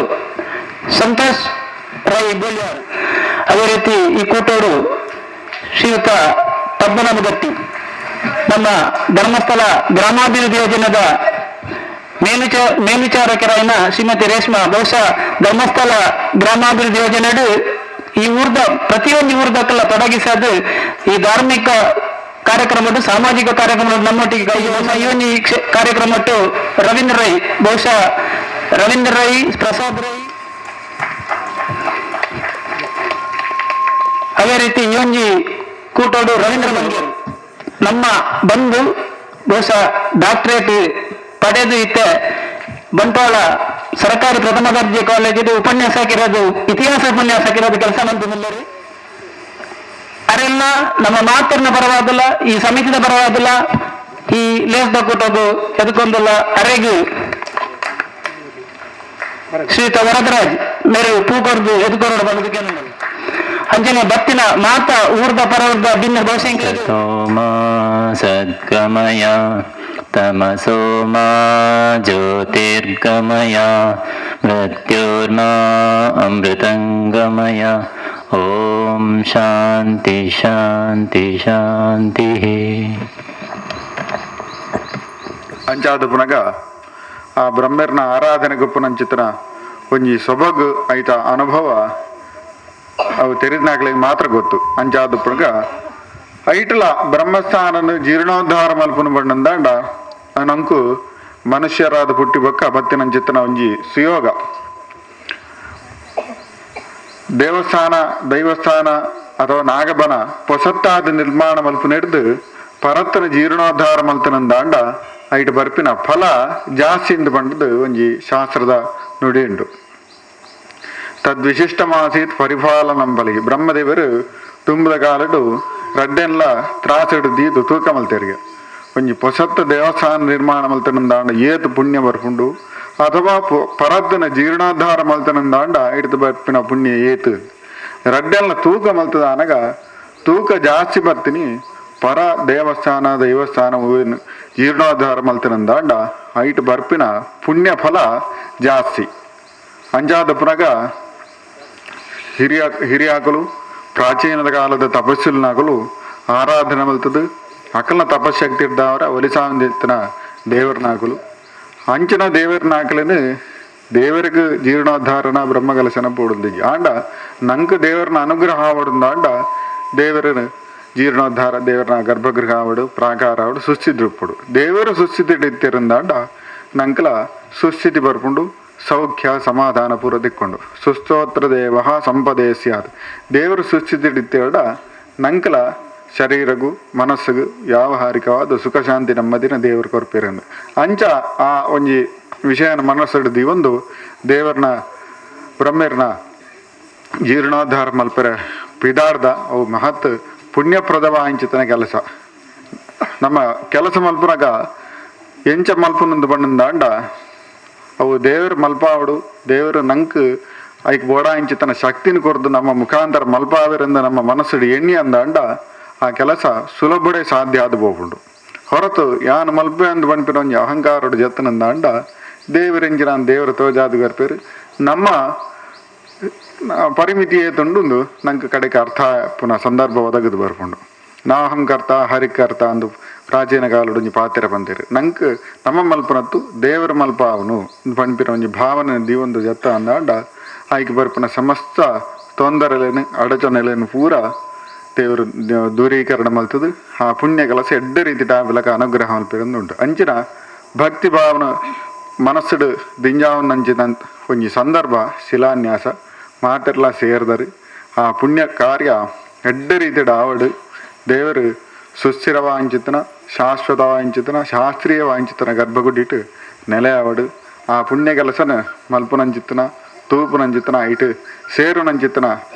ಸಂತೋಷ್ ರೈ ಬೋಲ್ಯಾರ್, ಅದೇ ರೀತಿ ಈ ಕೂಟೋಡು ಶ್ರೀಯುತ Padmanabha ಗಟ್ಟಿ ನಮ್ಮ ಧರ್ಮಸ್ಥಳ ಗ್ರಾಮಾಭಿವೃದ್ಧಿ ಯೋಜನೆದ ಮೇಲ್ವಿಚಾರಕರಾಯಿನ ಶ್ರೀಮತಿ ರೇಷ್ಮಾ. ಬಹುಶಃ ಧರ್ಮಸ್ಥಳ ಗ್ರಾಮಾಭಿವೃದ್ಧಿ ಯೋಜನೆ ಈ ಊರ್ದ ಪ್ರತಿಯೊಂದು ಊರ್ದಕ್ಕೆಲ್ಲ ತೊಡಗಿಸೋದು ಈ ಧಾರ್ಮಿಕ ಕಾರ್ಯಕ್ರಮ, ಸಾಮಾಜಿಕ ಕಾರ್ಯಕ್ರಮ ನಮ್ಮೊಟ್ಟಿಗೆ ಈ ಕಾರ್ಯಕ್ರಮ ರವೀಂದ್ರ ರೈ, ಬಹುಶಃ ರವೀಂದ್ರ ರೈ, ಪ್ರಸಾದ್ ರೈ, ಅದೇ ರೀತಿ ಈ ಒಂಜಿ ಕೂಟೋಡು ರವೀಂದ್ರ ಬಂಗೇರ್ ನಮ್ಮ ಬಂಧು, ಬಹುಶಃ ಡಾಕ್ಟರೇಟ್ ಪಡೆದು ಇತ್ತೆ ಬಂಟ್ವಾಳ ಸರ್ಕಾರಿ ಪ್ರಥಮ ದರ್ಜೆ ಕಾಲೇಜಿದು ಉಪನ್ಯಾಸಕಿರೋದು, ಇತಿಹಾಸ ಉಪನ್ಯಾಸಕಿರೋದು ಕೆಲಸ ಮಂತುಲ್ಲರು. ಅರೆಲ್ಲ ನಮ್ಮ ಮಾತನ್ನ ಪರವಾದಿಲ್ಲ, ಈ ಸಮಿತಿದ ಪರವಾದಿಲ್ಲ, ಈ ಲೇಸ್ದ ಕೂಟೋದು ಎದಕ್ಕೊಂದಿಲ್ಲ. ಅರೆಗು ಶ್ರೀಯುತ ವರದರಾಜ್ ಮೇರೆ ಪೂಕೊರ್ದು ಎದುಕೊರಡು ಬಂದದಕ್ಕೆ ಅಂಜನೆ ಬತ್ತಿನ ಮಾತ ಊರ್ದ ಪರವರ್ದ ಭಿನ್ನ ಬಹುಶಃ. ಸೋಮಾ ಸದ್ಗಮಯ ತಮಸೋ ಮಾ ಜ್ಯೋತಿರ್ಗಮಯ ಮೃತ್ಯುರ್ಮಾ ಅಮೃತಂಗಮಯ. ಓಂ ಶಾಂತಿ ಶಾಂತಿ ಶಾಂತಿ. ಅಂಚಾದ ಪುನಗ ಆ ಬ್ರಹ್ಮರ್ನ ಆರಾಧನೆ ಗುಪ್ಪುನಂಚಿತನ ಒಂಜಿ ಸೊಬಗು ಐತ ಅನುಭವ ಅವು ತೆರಿದ್ನಾಕ್ಲಿಗೆ ಮಾತ್ರ ಗೊತ್ತು. ಅಂಚಾದ ಪುನಗ ಐಟಲ ಬ್ರಹ್ಮಸ್ಥಾನನು ಜೀರ್ಣೋದ್ಧಾರ ಮಲ್ಪುನ ಬಣ್ಣಂದಾಂಡ ನಂಕು ಮನುಷ್ಯರಾದ ಪುಟ್ಟಿ ಬೊಕ್ಕ ಬತ್ತಿನಂಚಿತ್ತನ ಒಂಜಿ ಸುಯೋಗ. ದೇವಸ್ಥಾನ ದೈವಸ್ಥಾನ ಅಥವಾ ನಾಗಬನ ಪೊಸತ್ತಾದ ನಿರ್ಮಾಣ ಮಲ್ಪು ಹಿಡಿದು ಪರತ್ತನ ಜೀರ್ಣೋದ್ಧಾರ ಮಲ್ತನಂದಾಂಡ ಐಟ್ ಬರ್ಪಿನ ಫಲ ಜಾಸ್ತಿ ಬಂಡದು ಒಂಜಿ ಶಾಸ್ತ್ರದ ನುಡಿಯುಂಡು. ತದ್ವಿಶಿಷ್ಟಮಾಸೀತ್ ಪರಿಫಾಲನಂ ಬಲಿ. ಬ್ರಹ್ಮದೇವರು ತುಂಬದ ಕಾಲಡು ರಡ್ಡೆನ್ಲ ತ್ರಾಸಿಡು ದೀದು ತೂಕ ಮಲ್ತೆರಿಗೆ ಒಂಜಿ ಪೊಸತ್ತ ದೇವಸ್ಥಾನ ನಿರ್ಮಾಣ ಮಲ್ತನಂದಾಂಡ ಏತು ಪುಣ್ಯ ಬರ್ಪುಂಡು ಅಥವಾ ಪರದ್ದನ ಜೀರ್ಣೋದ್ಧಾರ ಮಲ್ತನಂದಾಂಡ ಇಡ್ದು ಬರ್ಪಿನ ಪುಣ್ಯ ಏತು. ರಡ್ಡೆಲ್ಲ ತೂಕ ಮಲ್ತದ ಅನಗ ತೂಕ ಜಾಸ್ತಿ ಬರ್ತೀನಿ ಪರ ದೇವಸ್ಥಾನ ದೈವಸ್ಥಾನ ಜೀರ್ಣೋದ್ಧಾರ ಮಲ್ತನಂದಾಂಡ ಐಟ್ ಬರ್ಪಿನ ಪುಣ್ಯ ಫಲ ಜಾಸ್ತಿ. ಅಂಜಾದ ಪುನಗ ಹಿರಿಯಾಕಲು ಪ್ರಾಚೀನದ ಕಾಲದ ತಪಸ್ಸುಲನಾಗಲು ಆರಾಧನೆ ಮಲ್ತದು ಅಕಲ್ನ ತಪಶಕ್ತಿ ಇದ್ದಾವರ ಒಲಿಸಾಂದಿತ್ತನ ದೇವರನಾಗಲು ಅಂಚಿನ ದೇವರನಾಗಲೇನು ದೇವರಿಗೆ ಜೀರ್ಣೋದ್ಧಾರನ ಬ್ರಹ್ಮಕಲಶನ ಪೋಡುಂದಿ ಆಂಡ ನಂಗೆ ದೇವರನ ಅನುಗ್ರಹ ಆವಡುಂದಾಂಡ ದೇವರನ ಜೀರ್ಣೋದ್ಧಾರ ದೇವರನ ಗರ್ಭಗೃಹ ಆವಡು ಪ್ರಾಕಾರ ಆವಡು ಸುಸ್ಥಿತಿ ಉಪ್ಪುಡು. ದೇವರು ಸುಸ್ಥಿತಿ ಇತ್ತಿರಂದಾಂಡ ನಂಕಲ ಸುಸ್ಥಿತಿ ಬರ್ಪುಂಡು ಸೌಖ್ಯ ಸಮಾಧಾನ ಪೂರ ದಿಕ್ಕೊಂಡು ಸುಸ್ತೋತ್ರ ದೇವ ಸಂಪದೇ ಸ್ಯಾತ್. ದೇವರು ಸುಸ್ಥಿತಿ ಇತ್ತೇಡ ನಂಕಲ ಶರೀರಗು ಮನಸ್ಸುಗು ವ್ಯಾವಹಾರಿಕವಾದ ಸುಖ ಶಾಂತಿ ನೆಮ್ಮದಿನ ದೇವರು ಕೊರ್ಪಿರಂದು ಅಂಚ ಆ ಒಂಜಿ ವಿಷಯನ ಮನಸ್ಸು ಒಂದು ದೇವರನ ಬ್ರಹ್ಮರ್ನ ಜೀರ್ಣೋದ್ಧಾರ ಮಲ್ಪೆರೆ ಪಿದಾರ್ದ ಅವು ಮಹತ್ ಪುಣ್ಯಪ್ರದವ ಅಂಚಿತನ ಕೆಲಸ. ನಮ್ಮ ಕೆಲಸ ಮಲ್ಪುನಗ ಎಂಚ ಮಲ್ಪುನಂದು ಬಣ್ಣಂದಾಂಡ ಅವು ದೇವರು ಮಲ್ಪಾವಡು ದೇವರು ನಂಕ್ ಐಕ್ ಬೋಡ ಇಂಚಿತನ ಶಕ್ತಿನ ಕೊರ್ದು ನಮ್ಮ ಮುಖಾಂತರ ಮಲ್ಪಾವಿರಿಂದ ನಮ್ಮ ಮನಸ್ಸು ಎಣ್ಣಿ ಅಂದಾಂಡ ಆ ಕೆಲಸ ಸುಲಭಡೆ ಸಾಧ್ಯ ಆದ ಬೋಗುಂಡು. ಹೊರತು ಯಾನ್ ಮಲ್ಪೆ ಅಂದ್ ಬಣ್ಪಿನ ಒಂಜಿ ಅಹಂಕಾರಡು ಜತ್ತನಂದಾಂಡ ದೇವರೆಂಜಿನ ದೇವರ ತೋಜಾದು ಗರ್ಪೇರು ನಮ್ಮ ಪರಿಮಿತಿಯೇ ತುಂಡುಂದು ನಂಗೆ ಕಡೆಗೆ ಅರ್ಥ ಪುನಃ ಸಂದರ್ಭ ಒದಗದು ಬರ್ಕೊಂಡು. ನಾಹಂಕರ್ತ ಹರಿಕರ್ತ ಅಂದು ಪ್ರಾಚೀನ ಕಾಲಡು ಒಂಜಿ ಪಾತ್ರ ಬಂದಿರು ನಂಗೆ ನಮ್ಮ ಮಲ್ಪನತ್ತು ದೇವರ ಮಲ್ಪ ಅವನು ಪಣ್ಪಿನ ಒಂಜಿ ಭಾವನೆ ದೀವೊಂದು ಜತ್ತ ಅಂದಾಂಡ ಆಯ್ಕೆ ಬರ್ಪನ ಸಮಸ್ತ ತೊಂದರೆಲೇನು ಅಡಚಣೆಲೇನು ಪೂರ ದೇವರು ದೂರೀಕರಣ ಮಲ್ತದು ಆ ಪುಣ್ಯ ಕೆಲಸ ಎಡ್ಡ ರೀತಿ ಟಾಪಿಲಕ ಅನುಗ್ರಹ ಮಲ್ಪಿರಂದು ಉಂಟು. ಅಂಚಿನ ಭಕ್ತಿ ಭಾವನ ಮನಸ್ಸುಡು ದಿಂಜಾವನಂಚಿನ ಒಂಜಿ ಸಂದರ್ಭ ಶಿಲಾನ್ಯಾಸ ಮಾತೆರ್ಲ ಸೇರ್ದರು ಆ ಪುಣ್ಯ ಕಾರ್ಯ ಎಡ್ಡ ರೀತಿಯ ಆವಡು ದೇವರು ಸುಸ್ಥಿರವಾಂಚಿತನ ಶಾಶ್ವತವಾಂಚಿತನ ಶಾಸ್ತ್ರೀಯ ವಾಂಚಿತನ ಗರ್ಭಗುಡಿಟ್ಟು ನೆಲೆ ಆವಡು ಆ ಪುಣ್ಯ ಕೆಲಸನ ಮಲ್ಪುನಂಚಿತನ ತೂಪುನಂಚಿತನ ಐಟು ಸೇರುನಂಚಿತನ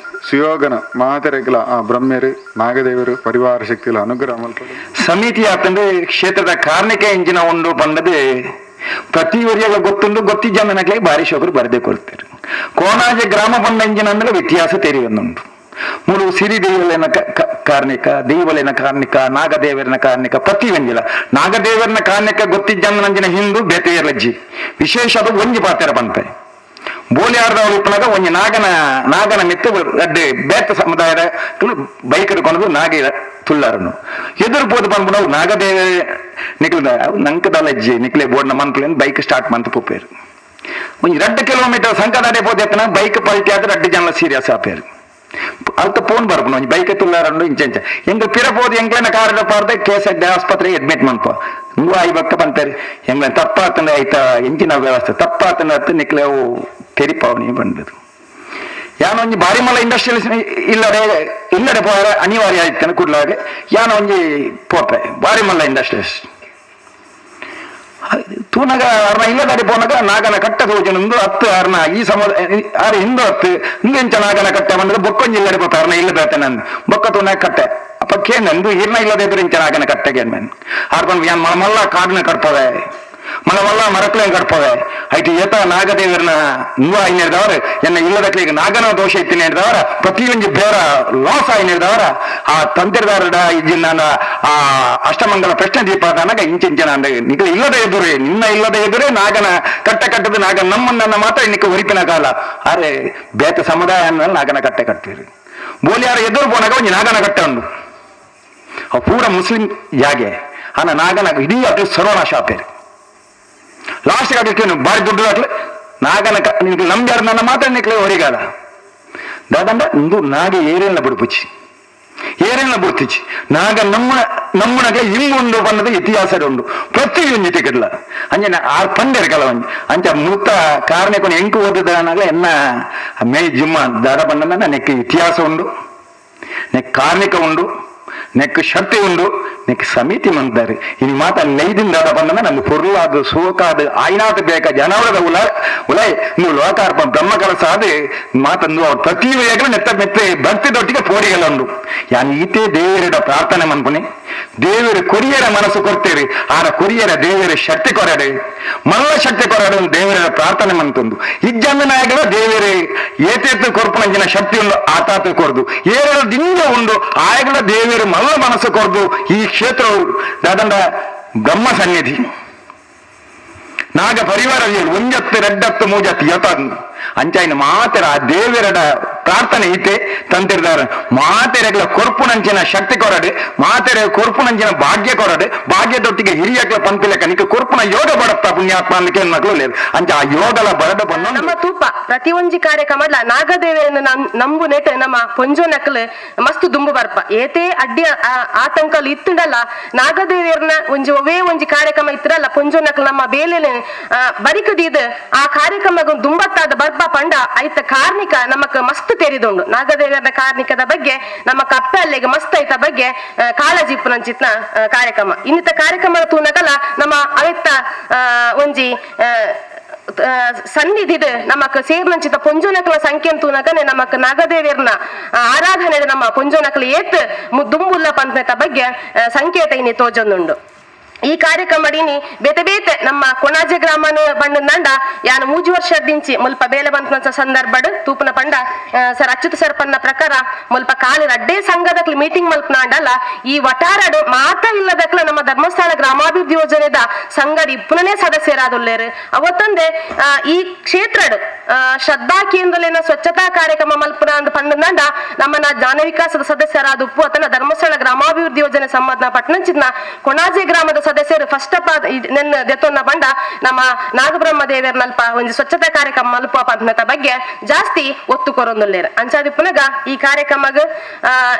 ಸುಯೋಗನ ಮಾತೆರೆಗ್ಲ ಆ ಬ್ರಹ್ಮ್ಯರು ನಾಗದೇವರು ಪರಿವಾರ ಶಕ್ತಿಗಳ ಅನುಗ್ರಹ ಮಲ್ಪಡು. ಸಮಿತಿ ಯಾಕಂದ್ರೆ ಕ್ಷೇತ್ರದ ಕಾರ್ಣಿಕ ಇಂಜಿನ ಉಂಡು ಬಂದದೆ ಪ್ರತಿ ಊರಿಯಾಗ ಗೊತ್ತುಂಡು ಗೊತ್ತಿಜ್ಜಂದನಕ್ಲೆ ಬಾರಿ ಶೋಕರು ಬರದೇ ಕೊಡ್ತಾರೆ. ಕೋನಾಜೆ ಗ್ರಾಮ ಬಂದ ಇಂಜಿನ ಅಂದ್ರೆ ವ್ಯತ್ಯಾಸ ತೆರಿ ಒಂದುಂಟು. ಮೂರು ಸಿರಿ ದೇವಲೇನ ಕಾರ್ಣಿಕ, ದೇವಲೇನ ಕಾರ್ಣಿಕ, ನಾಗದೇವರನ ಕಾರ್ಣಿಕ, ಪ್ರತಿ ಒಂಜಿಲ ನಾಗದೇವರನ ಕಾರ್ಣಿಕ ಗೊತ್ತಿಜ್ಜಂದನಂಜಿನ ಹಿಂದೂ ಬೇತೆಯರಜ್ಜಿ ವಿಶೇಷ ಅದು ಒಂಜಿ ಪಾತ್ರ ಪನ್ಪೆ. ಬೋರಿ ಬೋಲಿಯಾರ್ದವ್ರು ಇಪ್ಪನಾಗ ಒಂಜಿ ನಾಗನ ನಾಗನ ಮಿತ್ತು ರಡ್ಡು ಬೇತ ಸಮುದಾಯದ ಬೈಕ್ ಹಿಡ್ಕೊಂಡು ನಾಗ ತುಳ್ಳಾರನು ಎದುರು ಪೋದು ಪನ್ಪುನವು ನಾಗದೇವ ನಿಕ್ಲದ ನಂಕದಲ್ಲ ಅಜ್ಜಿ ನಿಕ್ಲೆ ಬೋರ್ಡ್ನ ಮನ್ಪುಲೇನು ಬೈಕ್ ಸ್ಟಾರ್ಟ್ ಮಂತ್ ಪೋಪೇರು. ಒಂಜಿ 2 ಕಿಲೋಮೀಟರ್ ಸಂಕದಾಡೆ ಪೋದೆತ್ತನ ಬೈಕ್ ಪಲ್ಟಿ ಆದ್ರೆ 2 ಜನ ಸೀರಿಯಸ್ ಆಪೇರು. ಅಲ್ತ ಫೋನ್ ಬರ್ಪುನ ಒಂಜಿ ಬೈಕ್ ತುಳ್ಳಾರಂಡು ಇಂಚ ಇಂಚ ಎಂಕ್ ಪಿರ ಪೋದು ಎಂಕ್ಲೆನ ಕಾರ್ ಪಾರ್ದೆ ಕೇಸ್ ಆಸ್ಪತ್ರೆಗೆ ಅಡ್ಮಿಟ್ ಮನ್ಪ ಇಂಗು ಆಯಿ ಬಕ್ಕ ಪಂತಾರೆ ಎಂಗ್ಲ ತಪ್ಪಾತಂದ್ರೆ ಆಯ್ತಾ ಎಂಚಿನ ವ್ಯವಸ್ಥೆ ತಪ್ಪಾತಂದ್ರೆ ಅತ್ತು ನಿಕ್ಲೆ ಅವು ತೆರಿಪಾವನಿ ಬಂದದು. ಯಾನೊಂಜಿ ಬಾರಿ ಮಲ್ಲ ಇಂಡಸ್ಟ್ರಿಯಲ್ ಇಲ್ಲಡೆ ಇಲ್ಲಡೆ ಪೋರ ಅನಿವಾರ್ಯ ಆಯ್ತಾನೆ ಕೂಡ್ಲಾಗೆ ಯಾನ ಒಂಜಿ ಪೋಪೆ ಬಾರಿ ಮಲ್ಲ ಇಂಡಸ್ಟ್ರಿಯಲ್ಸ್ ತೂನಗ ಅರ್ನ ಇಲ್ಲದಾಡಿ ಪೋನಾಗ ನಾಗನ ಕಟ್ಟ ತೋಜನಂದು ಹತ್ತು ಅರ್ನ ಈ ಸಮುದಾಯ ಆರು ಹಿಂದೂ ಹತ್ತು ಹಿಂದೆಂಚ ನಾಗನ ಕಟ್ಟೆ ಬಂದ್ರೆ ಬೊಕ್ಕೊಂಜಿ ಇಲ್ಲಡೆ ಪೋಪೆ ಅರ್ನ ಇಲ್ಲದ ನಂದು ಬೊಕ್ಕ ತೂನಾಗ ಕಟ್ಟೆ ಅಪ್ಪ ಕೇಂದು ಇರ್ನ ಇಲ್ಲದೆ ಇದ್ರೆ ಇಂಚ ನಾಗನ ಕಟ್ಟೆಗೆ ಮೇನ್ ಆರ್ಪನ್ ಯಾನ್ ಮಲ್ಲ ಕಾಡಿನ ಕಟ್ಪದೆ ಮಲವಲ್ಲ ಮರಕ್ಲೇನ್ ಕಟ್ಪದೆ ಐತಿ ಏತ ನಾಗದೇವರನ್ನ ನುವ ಆಯ್ನೇರ್ದವರು ಎನ್ನ ಇಲ್ಲದಕ್ಲಿಗೆ ನಾಗನ ದೋಷ ಇತ್ತಿನ ಹಿಡ್ದವರ ಪ್ರತಿಯೊಂದು ಬೇರ ಲಾಸ್ ಆಯ್ನೇರ್ದವರ ಆ ತಂತಿರ್ದಾರಡ ಇಜ್ಜಿನ ಆ ಅಷ್ಟಮಂಗಲ ಪ್ರಶ್ನೆ ದೀಪ ಆದಾಗ ಇಂಚಿಂಚಿನ ನಿಕ್ಲೆ ಇಲ್ಲದೆ ಎದುರೇ ನಿನ್ನ ಇಲ್ಲದೆ ಎದುರೇ ನಾಗನ ಕಟ್ಟೆ ಕಟ್ಟದು ನಾಗ ನಮ್ಮನ್ನ ಮಾತ್ರ ಇನ್ನಕ್ಕೆ ಹೊರಿಪಿನ ಕಾಲ ಅರೆ ಬೇತ ಸಮುದಾಯ ಅಂದ್ಮೇಲೆ ನಾಗನ ಕಟ್ಟೆ ಕಟ್ತೀರಿ. ಬೋಲಿಯಾರ ಎದುರು ಪೋನಾಗ ಒಂಜಿ ನಾಗನ ಕಟ್ಟೆ ಉಂಡು ಅವು ಪೂರ ಮುಸ್ಲಿಂ ಜಾಗೆ ಆನ ನಾಗನ ಇಡೀ ಅದು ಸರ್ವನಾಶ ಆಪೇರಿ. ಲಾಸ್ಟ್ ಆಗಲಿಕ್ಕೆ ಬಾರಿ ದುಡ್ಡು ಹಾಕ್ಲೆ ನಾಗನ ನಿನ್ಗೆ ನಂಬ್ಯಾರ ನನ್ನ ಮಾತ್ರ ನಿಕ್ಲೆ ಹೊರಿಗಾಲ ದಾದಂಡ ಇಂದು ನಾಗ ಏರೇನ ಬಿಡುಪುಚಿ ಏರೇನ ಬಿಡ್ತಿಚಿ ನಾಗ ನಮ್ಮ ನಮ್ಮನಗೆ ಇಂಗುಂಡು ಬನ್ನದ ಇತಿಹಾಸ ಉಂಡು ಪ್ರತಿಯೊಂದು ಟಿಕೆಟ್ಲ ಅಂಜನ ಆರ್ ಪಂಡೆರ್ಕಲ ಒಂಜಿ ಅಂಚ ಮೂತ ಕಾರಣಕ್ಕೊಂದು ಎಂಕು ಓದಿದಾನಾಗಲೇ ಎನ್ನ ಮೇ ಜಿಮ್ಮ ದಾದ ಬಣ್ಣ ನೆಕ್ ಇತಿಹಾಸ ಉಂಡು, ನೆಕ್ ಕಾರ್ಣಿಕ ಉಂಡು, ನೆಕ್ ಶಕ್ತಿ ಉಂಡು, ನೆಕ್ ಸಮಿತಿ ಮಂತಾರೆ. ಇನಿ ಮಾತ ನೈದಿಂದ ಬಂದ ನಮ್ಮ ಪೊರ್ಲಾದ ಸೋಕಾದ ಆಯ್ನಾತ ಬೇಕ ಜನವರದ ಉಲ ಉಲೈ ನೀವು ಲೋಕಾರ್ಪ ಬ್ರಹ್ಮ ಕಲಸ ಆದ ಮಾತಂದು ಅವ್ರ ಪ್ರತಿ ನೆತ್ತ ಮೆತ್ತೆ ಭಕ್ತಿ ದೊಟ್ಟಿಗೆ ಪೋಡಿಗಳ ಉಂಡು. ಯಾನ್ ಈತೆ ದೇವರ ಪ್ರಾರ್ಥನೆ ಮನ್ಪುನಿ ದೇವರು ಕೊರಿಯರ ಮನಸ್ಸು ಕೊಡ್ತೇರಿ ಆರ ಕೊರಿಯರ ದೇವರ ಶಕ್ತಿ ಕೊರಡೆ ಮಲ್ಲ ಶಕ್ತಿ ಕೊರಡೆ ದೇವರ ಪ್ರಾರ್ಥನೆ ಮಂತೊಂದು ಇಜ್ಜಂದ ನಾಯಕರ ದೇವರೇ ಏತೇತು ಕೊರ್ಪುನಂಚಿನ ಶಕ್ತಿ ಉಂಡು ಆತಾತ ಕೊರ್ದು ಏರಡು ದಿಂಗ ಉಂಡು ಆಯಗಳ ದೇವರು ಮಲ್ಲ ಮನಸ್ಸು ಕೊರ್ದು ಈ ಕ್ಷೇತ್ರವು ದಾದಂಡ ಬ್ರಹ್ಮ ಸನ್ನಿಧಿ ನಾಗ ಪರಿವಾರ ಒಂಜತ್ತು ರೆಡ್ಡತ್ತು ಮೂಜತ್ತು ಯತಂದು ಅಂಚಾಯಿನ ಮಾತರ ಆ ದೇವರಡ ಪ್ರಾರ್ಥನೆ ಐತೆ ತಂತಿರ್ದಾರ ಮಾತೆರೆಗ್ಲ ಕೊರ್ಪುನಂಚಿನ ಶಕ್ತಿ ಕೊರಡು ಮಾತೆರೆ ಕೊರ್ಪುನಂಚಿನ ಭಾಗ್ಯ ಕೊರಡು ಭಾಗ್ಯದೊಟ್ಟಿಗೆ ಹಿರಿಯಕ್ಲ ಪಂಪಿಲಕ ನಿಕ್ಕ ಕೊರ್ಪುನ ಯೋಗ ಬಡತ್ತ ಪುಣ್ಯಾತ್ಮ ಅನ್ಲಿಕ್ಕೆ ಮಕ್ಕಳು ಅಂಚ ಆ ಯೋಗಲ ಬರಡ ಬಂದ ನಮ್ಮ ತೂಪ ಪ್ರತಿ ಒಂಜಿ ಕಾರ್ಯಕ್ರಮ ನಾಗದೇವರನ್ನು ನಂಬು ನೆಟ್ ನಮ್ಮ ಪೊಂಜೋ ನಕಲು ಮಸ್ತ್ ದುಂಬು ಬರ್ಪ ಏತೇ ಅಡ್ಡಿ ಆತಂಕಲು ಇತ್ತುಂಡಲ್ಲ ನಾಗದೇವರನ್ನ ಒಂಜಿ ಒವೇ ಒಂಜಿ ಕಾರ್ಯಕ್ರಮ ಇತ್ತರಲ್ಲ ಪೊಂಜೋ ನಕಲು ನಮ್ಮ ಬೇಲೆ ಬರಿಕದೀದ್ ಆ ಕಾರ್ಯಕ್ರಮ ದುಂಬತ್ತಾದ ಬರ್ಪ ಪಂಡ ಐತ ಕಾರ್ಣಿಕ ನಮಕ್ ಮಸ್ತ್ ತೆರಿದುಂಡು ನಾಗದೇವರ ಕಾರ್ಣಿಕದ ಬಗ್ಗೆ ನಮ್ಮ ಕಪ್ಪೆ ಅಲ್ಲಿಗೆ ಮಸ್ತ್ ಐತ ಬಗ್ಗೆ ಕಾಳಜಿ ಪುನಂಚಿತ್ನ ಕಾರ್ಯಕ್ರಮ ಇನ್ನಿತ ಕಾರ್ಯಕ್ರಮ ತೂನಗಲ ನಮ್ಮ ಅವೆತ್ತ ಒಂಜಿ ಸನ್ನಿಧಿದ ನಮಕ್ ಸೇರ್ನಂಚಿತ ಪೊಂಜೋನಕಲ ಸಂಖ್ಯೆ ತೂನಕನೆ ನಮಕ್ ನಾಗದೇವರ್ನ ಆರಾಧನೆ ನಮ್ಮ ಪೊಂಜೋನಕಲ ಏತ್ ದುಂಬುಲ್ಲ ಪಂತದ ಬಗ್ಗೆ ಸಂಕೇತ ಇನಿ ತೋಜೊಂದುಂಡು. ಈ ಕಾರ್ಯಕ್ರಮಡಿನಿ ಬೇತೆ ಬೇತೆ ನಮ್ಮ ಕೊಣಾಜೆ ಗ್ರಾಮನ ಬಣ್ಣಂಡ ಯಾನು 3 ವರ್ಷದಿಂಚಿ ಮುಲ್ಪ ಬೇಲೆ ಬಂತ ಸಂದರ್ಭಡ್ ತೂಪನ ಪಂಡ ಸರ್ ಅಚ್ಯುತ ಸರ್ಪನ್ನ ಪ್ರಕಾರ ಮುಲ್ಪ ಕಾಲಿ ರಡ್ಡೇ ಸಂಘದಕ್ಲು ಮೀಟಿಂಗ್ ಮಲ್ಪನಾಂಡಲ್ಲ ಈ ವಟಾರಡು ಮಾತ ಇಲ್ಲದಕ್ಲ ನಮ್ಮ ಧರ್ಮಸ್ಥಳ ಗ್ರಾಮಾಭಿವೃದ್ಧಿ ಯೋಜನೆದ ಸಂಘದ ಇಪ್ಪನೇ ಸದಸ್ಯರಾದುಲ್ಲೇರು. ಅವತ್ತೊಂದೇ ಈ ಕ್ಷೇತ್ರಡು ಶ್ರದ್ಧಾ ಕೇಂದ್ರಲೇನ ಸ್ವಚ್ಛತಾ ಕಾರ್ಯಕ್ರಮ ಮಲ್ಪನ ಅಂದ್ ಪಂಡಂಡ ನಮ್ಮನ್ನ ಜ್ಞಾನ ವಿಕಾಸದ ಸದಸ್ಯರಾದ ಉಪ್ಪು ಅತನ ಧರ್ಮಸ್ಥಳ ಗ್ರಾಮಾಭಿವೃದ್ಧಿ ಯೋಜನೆ ಸಂಬಂಧ ಪಟ್ಟಣಂಚಿನ ಕೊಣಾಜೆ ಗ್ರಾಮದ ಸದಸ್ಯರು ಫಸ್ಟ್ ಅಪ್ ನನ್ನ ದೆತ್ತೊನ್ನ ಬಂಡ ನಮ್ಮ ನಾಗಬ್ರಹ್ಮ ದೇವರನಲ್ಪ ಒಂದು ಸ್ವಚ್ಛತಾ ಕಾರ್ಯಕ್ರಮ ಮಲ್ಪ ಪಂಥದ ಬಗ್ಗೆ ಜಾಸ್ತಿ ಒತ್ತು ಕೊರೊಂದುಲ್ಲೇರು. ಅಂಚಾದಿ ಪುನಗ ಈ ಕಾರ್ಯಕ್ರಮಗ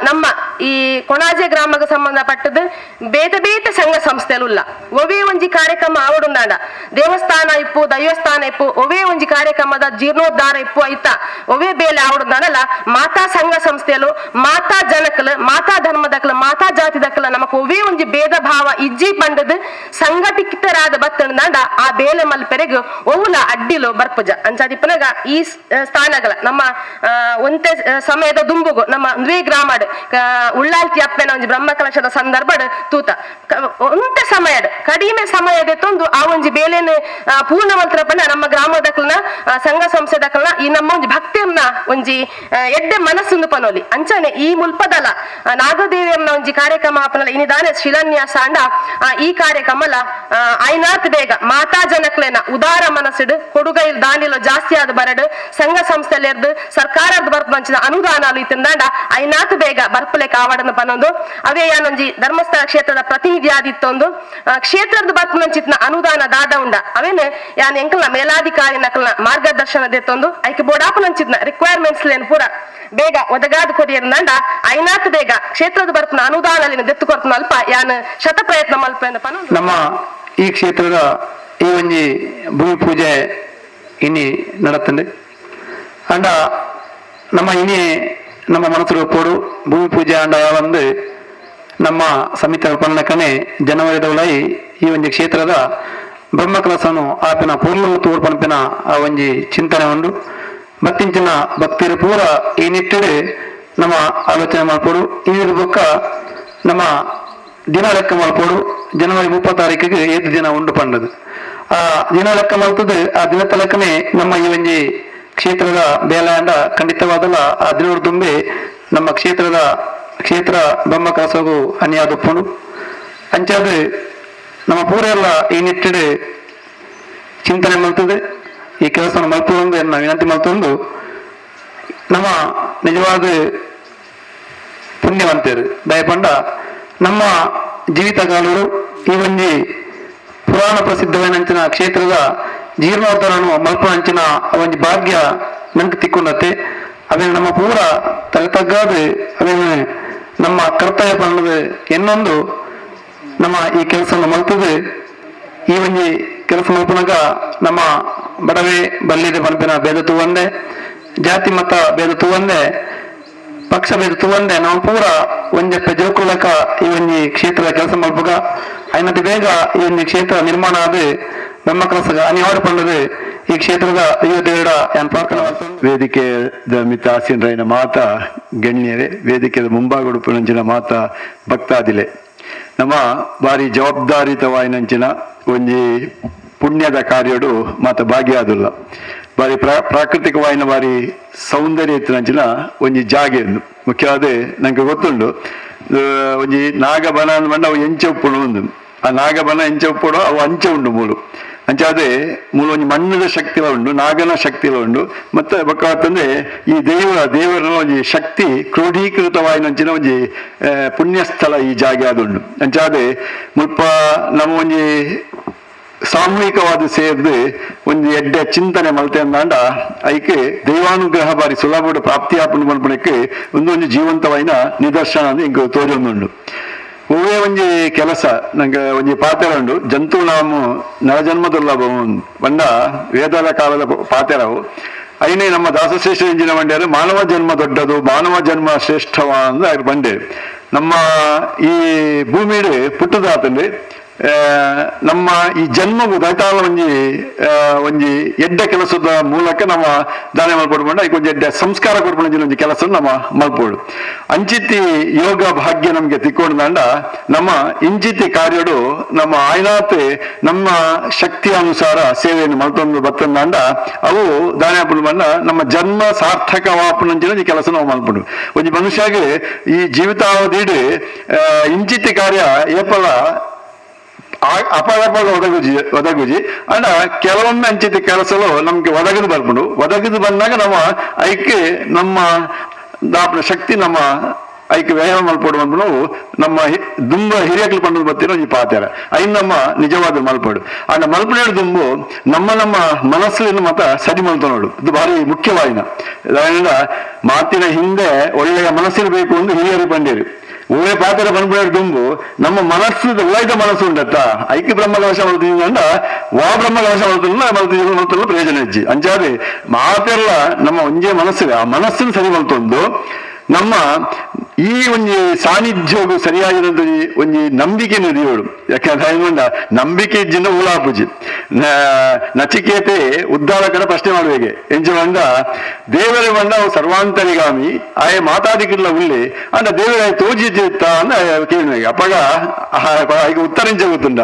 ನಮ್ಮ ಈ ಕೊಣಾಜೆ ಗ್ರಾಮಕ್ಕೆ ಸಂಬಂಧಪಟ್ಟದ್ದು ಬೇತೆ ಬೇತೆ ಸಂಘ ಸಂಸ್ಥೆಲುಲ್ಲ ಒವೇ ಒಂಜಿ ಕಾರ್ಯಕ್ರಮ ಆವಡುಂದಾಂಡ ದೇವಸ್ಥಾನ ಇಪ್ಪು ದೈವಸ್ಥಾನ ಇಪ್ಪು ಒವೇ ಒಂಜಿ ಕಾರ್ಯಕ್ರಮದ ಜೀರ್ಣೋದ್ಧಾರ ಇಪ್ಪು ಐತ ಒವೇ ಬೇಲೆ ಆವಡುಂದಾನಲ್ಲ ಮಾತಾ ಸಂಘ ಸಂಸ್ಥೆಲು ಮಾತಾ ಜನಕಲು ಮಾತಾ ಧರ್ಮದಕ್ಲು ಮಾತಾ ಜಾತಿದಕ್ಲು ನಮಕ್ ಒವೇ ಒಂಜಿ ಭೇದ ಭಾವ ಇಜ್ಜಿ ಪಂಡದು ಸಂಘಟಿತರಾದ ಬತ್ತಂಡ ಆ ಬೇಲೆ ಮಲ್ಪೆರೆಗ್ ಒವುಲ ಅಡ್ಡಿಲು ಬರ್ಪುಜ. ಅಂಚಾದಿಪ್ಪನಗ ಈ ಸ್ಥಾನಗಳ ನಮ್ಮ ಒಂತೆ ಸಮಯದ ದುಂಬುಗು ನಮ್ಮ ದ್ವಿ ಗ್ರಾಮಡ್ ಉಳ್ಳಾಲ್ತಿ ಅಪ್ಪೆನ ಒಂಜಿ ಬ್ರಹ್ಮ ಕಲಶದ ಸಂದರ್ಭಡ್ ತೂತ ಒಂತೆ ಸಮಯಡ್ ಕಡಿಮೆ ಸಮಯದ ತೊಂದು ಆ ಒಂಜಿ ಬೇಲೆನ್ ಪೂರ್ಣ ಮಂತ್ರಪನ ನಮ್ಮ ಗ್ರಾಮದಕ್ಲನ ಸಂಘ ಸಂಸ್ಥೆದಕ್ಲನ ಈ ನಮ್ಮ ಒಂಜಿ ಭಕ್ತಿಯನ್ನ ಒಂಜಿ ಎಡ್ಡೆ ಮನಸ್ಸುಂದು ಪನೋಲಿ. ಅಂಚನೆ ಈ ಮುಲ್ಪದಲ ನಾಗದೇವಿಯರ್ನ ಒಂಜಿ ಕಾರ್ಯಕ್ರಮ ಆಪನಲ ಇನಿದಾನೆ ಶಿಲಾನ್ಯಾಸ ಅಂಡ ಈ ಕಾರ್ಯಕ್ರಮಲ ಐನಾತ್ ಬೇಗ ಮಾತಾ ಜನಕ್ಲೆನ ಉದಾರ ಮನಸ್ಸುಡು ಕೊಡುಗೈ ದಾನಿಲು ಜಾಸ್ತಿ ಆದ ಬರಡು ಸಂಘ ಸಂಸ್ಥೆಲೆರ್ದು ಸರ್ಕಾರದ ಬರ್ಪಂಚಿನ ಅನುದಾನ ಇತ್ತಿಂದಾಂಡ ಐನಾತ್ ಬೇಗ ಬರ್ಪಲೆ ಕಾವಡನ್ನು ಪನೊಂದು ಅವೇ ಯಾನೊಂಜಿ ಧರ್ಮಸ್ಥಳ ಕ್ಷೇತ್ರದ ಪ್ರತಿನಿಧಿ ಆದಿತ್ತೊಂದು ಕ್ಷೇತ್ರದ ಬರ್ಪನಂಚಿತ್ನ ಅನುದಾನ ದಾದ ಉಂಡ ಅವೇನು ಯಾನ್ ಎಂಕಲ್ನ ಮೇಲಾಧಿಕಾರಿ ನಕಲ್ನ ಮಾರ್ಗದರ್ಶನ ದೆತ್ತೊಂದು ಐಕೆ ಬೋಡಾಪನಂಚಿತ್ನ ರಿಕ್ವೈರ್ಮೆಂಟ್ಸ್ ಲೇನ್ ಪೂರ ಬೇಗ ಒದಗಾದ ಕೊರಿಯರ್ನಂಡ ಐನಾತ್ ಬೇಗ ಕ್ಷೇತ್ರದ ಬರ್ಪನ ಅನುದಾನ ದೆತ್ತು ಕೊರ್ತನ ಅಲ್ಪ ಯಾನ್ ಶತ ಪ್ರಯತ್ನ ಮಲ್ಪ ಪನೊಂದು. ನಮ್ಮ ಈ ಕ್ಷೇತ್ರದ ಈ ಒಂಜಿ ಭೂಮಿ ಪೂಜೆ ಇನಿ ನಡತ್ತಂಡೆ ಅಂಡ ನಮ್ಮ ಇನಿ ನಮ್ಮ ಮನಸ್ಸು ಒಪ್ಪೋಡು ಭೂಮಿ ಪೂಜೆ ಅಂಡ ಯಾವಂದು ನಮ್ಮ ಸಮಿತಿ ಪನ್ನಕನೆ ಜನವರಿದವಳೈ ಈ ಒಂಜಿ ಕ್ಷೇತ್ರದ ಬ್ರಹ್ಮಕಲಸನು ಆಪಿನ ಪೂರ್ಣ ತೋರ್ ಪನ್ಪಿನ ಆ ಒಂಜಿ ಚಿಂತನೆ ಉಂಡು. ಬತ್ತಿಂಚಿನ ಭಕ್ತರು ಪೂರ ಈ ನಿಟ್ಟಿಡು ನಮ್ಮ ಆಲೋಚನೆ ಮಾಡ್ಕೊಡು. ಈ ಬೊಕ್ಕ ನಮ್ಮ ದಿನ ಲೆಕ್ಕ ಮಲ್ಪೋಡು. ಜನವರಿ 30 ತಾರೀಕಿಗೆ ಏದು ದಿನ ಉಂಡು ಪಂಡದು ಆ ದಿನ ಲೆಕ್ಕ ಮಲ್ತದ್ದು ಆ ದಿನದ ಲೆಕ್ಕನೆ ನಮ್ಮ ಈ ಒಂಜಿ ಕ್ಷೇತ್ರದ ಬೇಲಾಂಡ ಖಂಡಿತವಾದಲ್ಲ ಆ ದಿನದ ತುಂಬಿ ನಮ್ಮ ಕ್ಷೇತ್ರದ ಕ್ಷೇತ್ರ ಬ್ರಹ್ಮಕಲಸಗೂ ಅನ್ಯಾದಪ್ಪುಂಡು. ಅಂಚಾದ ನಮ್ಮ ಪೂರೆಲ್ಲ ಈ ನಿಟ್ಟಿಡು ಚಿಂತನೆ ಮಲ್ತದೆ ಈ ಕೆಲಸವನ್ನು ಮಲ್ಪೊಂದು ಎನ್ನ ವಿನಂತಿ ಮಲ್ತೊಂದು ನಮ್ಮ ನಿಜವಾದ ಪುಣ್ಯವಂತರು ದಯಪಂಡ ನಮ್ಮ ಜೀವಿತಕಾಲರು ಈ ಒಂಜಿ ಪುರಾಣ ಪ್ರಸಿದ್ಧವಾದ ಕ್ಷೇತ್ರದ ಜೀರ್ಣೋದ್ಧಾರನು ಮಲ್ಪನಂಚಿನ ಒಂಜಿ ಭಾಗ್ಯ ನಂಗೆ ತಿಕ್ಕೊಂಡತ್ತೆ. ಅವೇನು ನಮ್ಮ ಪೂರ ತಲೆ ತಗ್ಗಾದ ಅವೇನು ನಮ್ಮ ಕರ್ತವ್ಯ ಪನ್ನದು ಎನ್ನೊಂದು ನಮ್ಮ ಈ ಕೆಲಸವನ್ನು ಮಲ್ತದೆ. ಈ ಒಂಜಿ ಕೆಲಸ ಮಲ್ಪನಾಗ ನಮ್ಮ ಬಡವೆ ಬಲ್ಲಿದ ಪನ್ಪಿನ ಭೇದ ತೂವಂದೆ, ಜಾತಿ ಮತ ಭೇದ ತೂವಂದೆ, ಪಕ್ಷ ಭೇದ ತೂವಂದೆ ನಾವು ಪೂರ ಒಂಜೆಪ್ಪ ಜೋಕುಲಕ ಈ ಒಂಜಿ ಕ್ಷೇತ್ರದ ಕೆಲಸ ಮಲ್ಪುಗ ಐನತಿ ಬೇಗ ಈ ಒಂಜಿ ಕ್ಷೇತ್ರ ನಿರ್ಮಾಣ ಆದ ಬ್ರಹ್ಮಕಲಸಗ ಅನಿವಾರ್ಯ ಪಂಡದು ಈ ಕ್ಷೇತ್ರದ ದೇವರ ಪ್ರಾರ್ಥನೆ. ವೇದಿಕೆಯ ಮಿತಾಸೀನರೈನ ಮಾತಾ ಗಣ್ಯರೇ, ವೇದಿಕೆಯ ಮುಂಭಾಗುಡುಪಿನಂಚಿನ ಮಾತಾ ಭಕ್ತಾದಿಲೆ, ನಮ್ಮ ಬಾರಿ ಜವಾಬ್ದಾರಿತವಾಯಿನಂಚಿನ ಒಂಜಿ ಪುಣ್ಯದ ಕಾರ್ಯಡು ಮಾತ ಭಾಗಿಯಾದುಲ್ಲ. ಬಾರಿ ಪ್ರಾಕೃತಿಕವಾಯಿನ ಬಾರಿ ಸೌಂದರ್ಯ ಇತ್ತಿನಂಚಿನ ಒಂಜಿ ಜಾಗೆ ಮುಖ್ಯವಾದ ನಂಗೆ ಗೊತ್ತುಂಡು. ಒಂಜಿ ನಾಗಬನ ಅಂದ್ಮಂಡ ಅವು ಎಂಚೆ ಉಪ್ಪುಡು ಒಂದು ಆ ನಾಗಬನ ಎಂಚೆ ಉಪ್ಪುಡು ಅವು ಅಂಚೆ ಉಂಡು ಮೂಲು ಅಂಚಾದೆ ಮೂಲ ಒಂಜಿ ಮಣ್ಣದ ಶಕ್ತಿಲ ಉಂಡು, ನಾಗನ ಶಕ್ತಿಲ ಉಂಡು. ಮತ್ತೆ ಬೊಕ್ಕ ಈ ದೇವರ ಒಂಜಿ ಶಕ್ತಿ ಕ್ರೋಢೀಕೃತವಾಯಿನಂಚಿನ ಒಂಜಿ ಪುಣ್ಯಸ್ಥಳ ಈ ಜಾಗೆ ಆದುಂಡು. ಅಂಚಾದೆ ಮುಲ್ಪ ನಮ್ಮ ಒಂಜಿ ಸಾಮೂಹಿಕವಾದ ಸೇರ್ದು ಒಂದು ಎಡ್ಡೆ ಚಿಂತನೆ ಮಲ್ತೆ ಅಂದಾಂಡ ಐಕೆ ದೈವಾನುಗ್ರಹ ಬಾರಿ ಸುಲಭ ಪ್ರಾಪ್ತಿ ಆಪುಂಡು ಮಲ್ಪುನಕ್ಕೆ ಒಂದೊಂದು ಜೀವಂತವಾಯಿನ ನಿದರ್ಶನ ಅಂದ್ರೆ ಇಂಕ ತೋಜೊಂದುಂಡು. ಒವ್ವೇ ಒಂಜಿ ಕೆಲಸ ನಂಗೆ ಒಂಜಿ ಪಾತೆರ ಉಂಡು, ಜಂತು ನಾಮು ನರಜನ್ಮ ದುರ್ಲಭ ಬಂಡ ವೇದದ ಕಾಲದ ಪಾತೆರವು. ಐನೇ ನಮ್ಮ ದಾಸಶ್ರೇಷ್ಠ ಇಂಜಿನ ಬಂಡ್ಯಾರು ಮಾನವ ಜನ್ಮ ದೊಡ್ಡದು, ಮಾನವ ಜನ್ಮ ಶ್ರೇಷ್ಠವ ಅಂದ್ರೆ ಅವ್ರು ಬಂಡೇರು. ನಮ್ಮ ಈ ಭೂಮಿಡು ಪುಟ್ಟದಾತಂದ್ರೆ ನಮ್ಮ ಈ ಜನ್ಮವು ದೈತಾಲ ಒಂಜಿ ಒಂಜಿ ಎಡ್ಡೆ ಕೆಲಸದ ಮೂಲಕ ನಮ್ಮ ದಾನ ಮಲ್ಪೋಡು ಬಂಡ ಈಗ ಒಂಜಿ ಎಡ್ಡೆ ಸಂಸ್ಕಾರ ಕೊಡ್ಪುಂಡ ಒಂಜಿ ಕೆಲಸ ನಮ್ಮ ಮಲ್ಪೋಡು. ಅಂಚಿತಿ ಯೋಗ ಭಾಗ್ಯ ನಮಗೆ ತಿಕ್ಕೊಂಡಾಂಡ ನಮ್ಮ ಇಂಚಿತಿ ಕಾರ್ಯಡು ನಮ್ಮ ಆಯ್ನಾತೆ ನಮ್ಮ ಶಕ್ತಿಯ ಅನುಸಾರ ಸೇವೆಯನ್ನು ಮಲ್ತೊಂದು ಬತ್ತಂದಾಂಡ ಅವು ದಾನ ಬಂಡ ನಮ್ಮ ಜನ್ಮ ಸಾರ್ಥಕವಾಪುನಂಚಿನ ಒಂಜಿ ಕೆಲಸ ನಾವು ಮಲ್ಪಡು. ಒಂಜಿ ಮನುಷ್ಯಗೆ ಈ ಜೀವಿತಾವಧಿಡು ಇಂಚಿತಿ ಕಾರ್ಯ ಏಪಲ ಅಪಗಪಗ ಒದಗುಜಿ ಅಂಡ ಕೆಲವೊಮ್ಮೆ ಅಂಚಿತ ಕೆಲಸಲು ನಮ್ಗೆ ಒದಗದು ಬರ್ಪುಂಡು. ಒದಗದು ಬಂದಾಗ ನಮ್ಮ ಐಕೆ ನಮ್ಮ ದಾಪನ ಶಕ್ತಿ ನಮ್ಮ ಐಕೆ ವ್ಯಾಯಾಮ ಮಲ್ಪಡು ಅಂದ್ಬಿಡು ನಮ್ಮ ದುಂಬ ಹಿರಿಯಕ್ಲು ಪಂಡದು ಬತ್ತಿರೋ ಈ ಪಾತ್ಯಾರ ಐನ್ ನಮ್ಮ ನಿಜವಾದ ಮಲ್ಪಡು. ಅಂಡ ಮಲ್ಪನೇಡು ದುಂಬು ನಮ್ಮ ನಮ್ಮ ಮನಸ್ಸಿನ ಮತ ಸರಿ ಮಲ್ತನೋಡು, ಇದು ಭಾರಿ ಮುಖ್ಯವಾಯಿನ. ಮಾತಿನ ಹಿಂದೆ ಒಳ್ಳೆಯ ಮನಸ್ಸಿರಬೇಕು ಎಂದು ಹಿರಿಯರು ಬಂದಿರು. ಒಳ್ಳೆ ಪಾತ್ರ ಬಂದ್ಬಿಡೋದು ದುಂಬು ನಮ್ಮ ಮನಸ್ಸು ಉಳ್ಳಾಯ್ದ ಮನಸ್ಸು ಉಂಡತ್ತ ಐಕ್ಯ ಬ್ರಹ್ಮಕಲಶ ಮಲ್ತಿಂದ ವಾ ಬ್ರಹ್ಮಕಲಶ ಮಲ್ತಿಲ್ಲ ಮಲ್ತಿಲ್ಲ ಮಲ್ತಿಲ್ಲ ಪ್ರಯೋಜನ ಹೆಚ್ಚಿ. ಅಂಚಾದೆ ಮಾತೆಲ್ಲ ನಮ್ಮ ಒಂಜೇ ಮನಸ್ಸಿದೆ, ಆ ಮನಸ್ಸಿನ ಸರಿ ಮಲ್ತೊಂದು ನಮ್ಮ ಈ ಒಂಜಿ ಸಾನ್ನಿಧ್ಯಗೂ ಸರಿಯಾಗಿರೋದು ಒಂಜಿ ನಂಬಿಕೆ ನುಡಿಯೋಳು. ಯಾಕಂದ್ರೆ ನಂಬಿಕೆ ಇಜ್ಜಿಂದ ಉಳಾಪುಜಿ. ನಚಿಕೇತೆ ಉದ್ದಾಲಕರ ಪ್ರಶ್ನೆ ಮಾಡುವೆಗೆ ಎಂಚ ಬಂದ ದೇವರ ಬಂದ ಅವು ಸರ್ವಾಂತರಿಗಾಮಿ ಆಯ ಮಾತಾದಿಕ್ಕಿಲ್ಲ ಉಳ್ಳಿ ಅಂದ ದೇವರ ತೋಜಿತ್ತ ಅಂದ ಕೇಳುವೆಗೆ. ಅಪ್ಪಗ ಈಗ ಉತ್ತರ ಎಂಚ ಗೊತ್ತುಂಡ,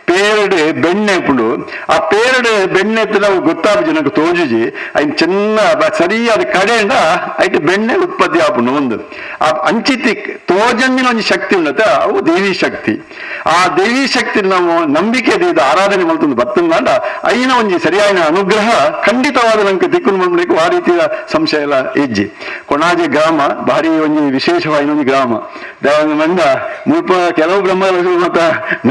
ಪೇರಡು ಬೆಣ್ಣೆ ಪುಂಡು ಆ ಪೇರಡು ಬೆಣ್ಣೆ ನಾವು ಗೊತ್ತಾಪುಜಿ ನಂಗೆ ತೋಜುಜಿ ಐನ್ ಚೆನ್ನ ಸರಿಯಾದ ಕಡೆಯಿಂದ ಐತೆ ಬೆಣ್ಣೆ ಉತ್ಪತ್ತಿ ಆಪುಂಡು. ಒಂದು ಆ ಅಂಚಿತಿ ತೋಜಂದಿನ ಒಂದು ಶಕ್ತಿ ಉಂಡತ ಅವು ದೇವಿ ಶಕ್ತಿ. ಆ ದೇವಿ ಶಕ್ತಿ ನಾವು ನಂಬಿಕೆ ದೇದ ಆರಾಧನೆ ಮಲ್ತೊಂದು ಬತ್ತಂದಾಂಡ ಐನ ಒಂಜಿ ಸರಿಯಾದ ಅನುಗ್ರಹ ಖಂಡಿತವಾದ ನಂಗೆ ದಿಕ್ಕುನ್ ಮಾಡ್ಬೇಕು. ಆ ರೀತಿಯ ಸಂಶಯ ಎಲ್ಲ ಇಜ್ಜಿ. ಕೊಣಾಜೆ ಗ್ರಾಮ ಭಾರಿ ಒಂಜಿ ವಿಶೇಷವಾದ ಒಂಜಿ ಗ್ರಾಮ. ಮಂಡ ಮುಲ್ಪ ಕೆಲವು ಬ್ರಹ್ಮ ಮತ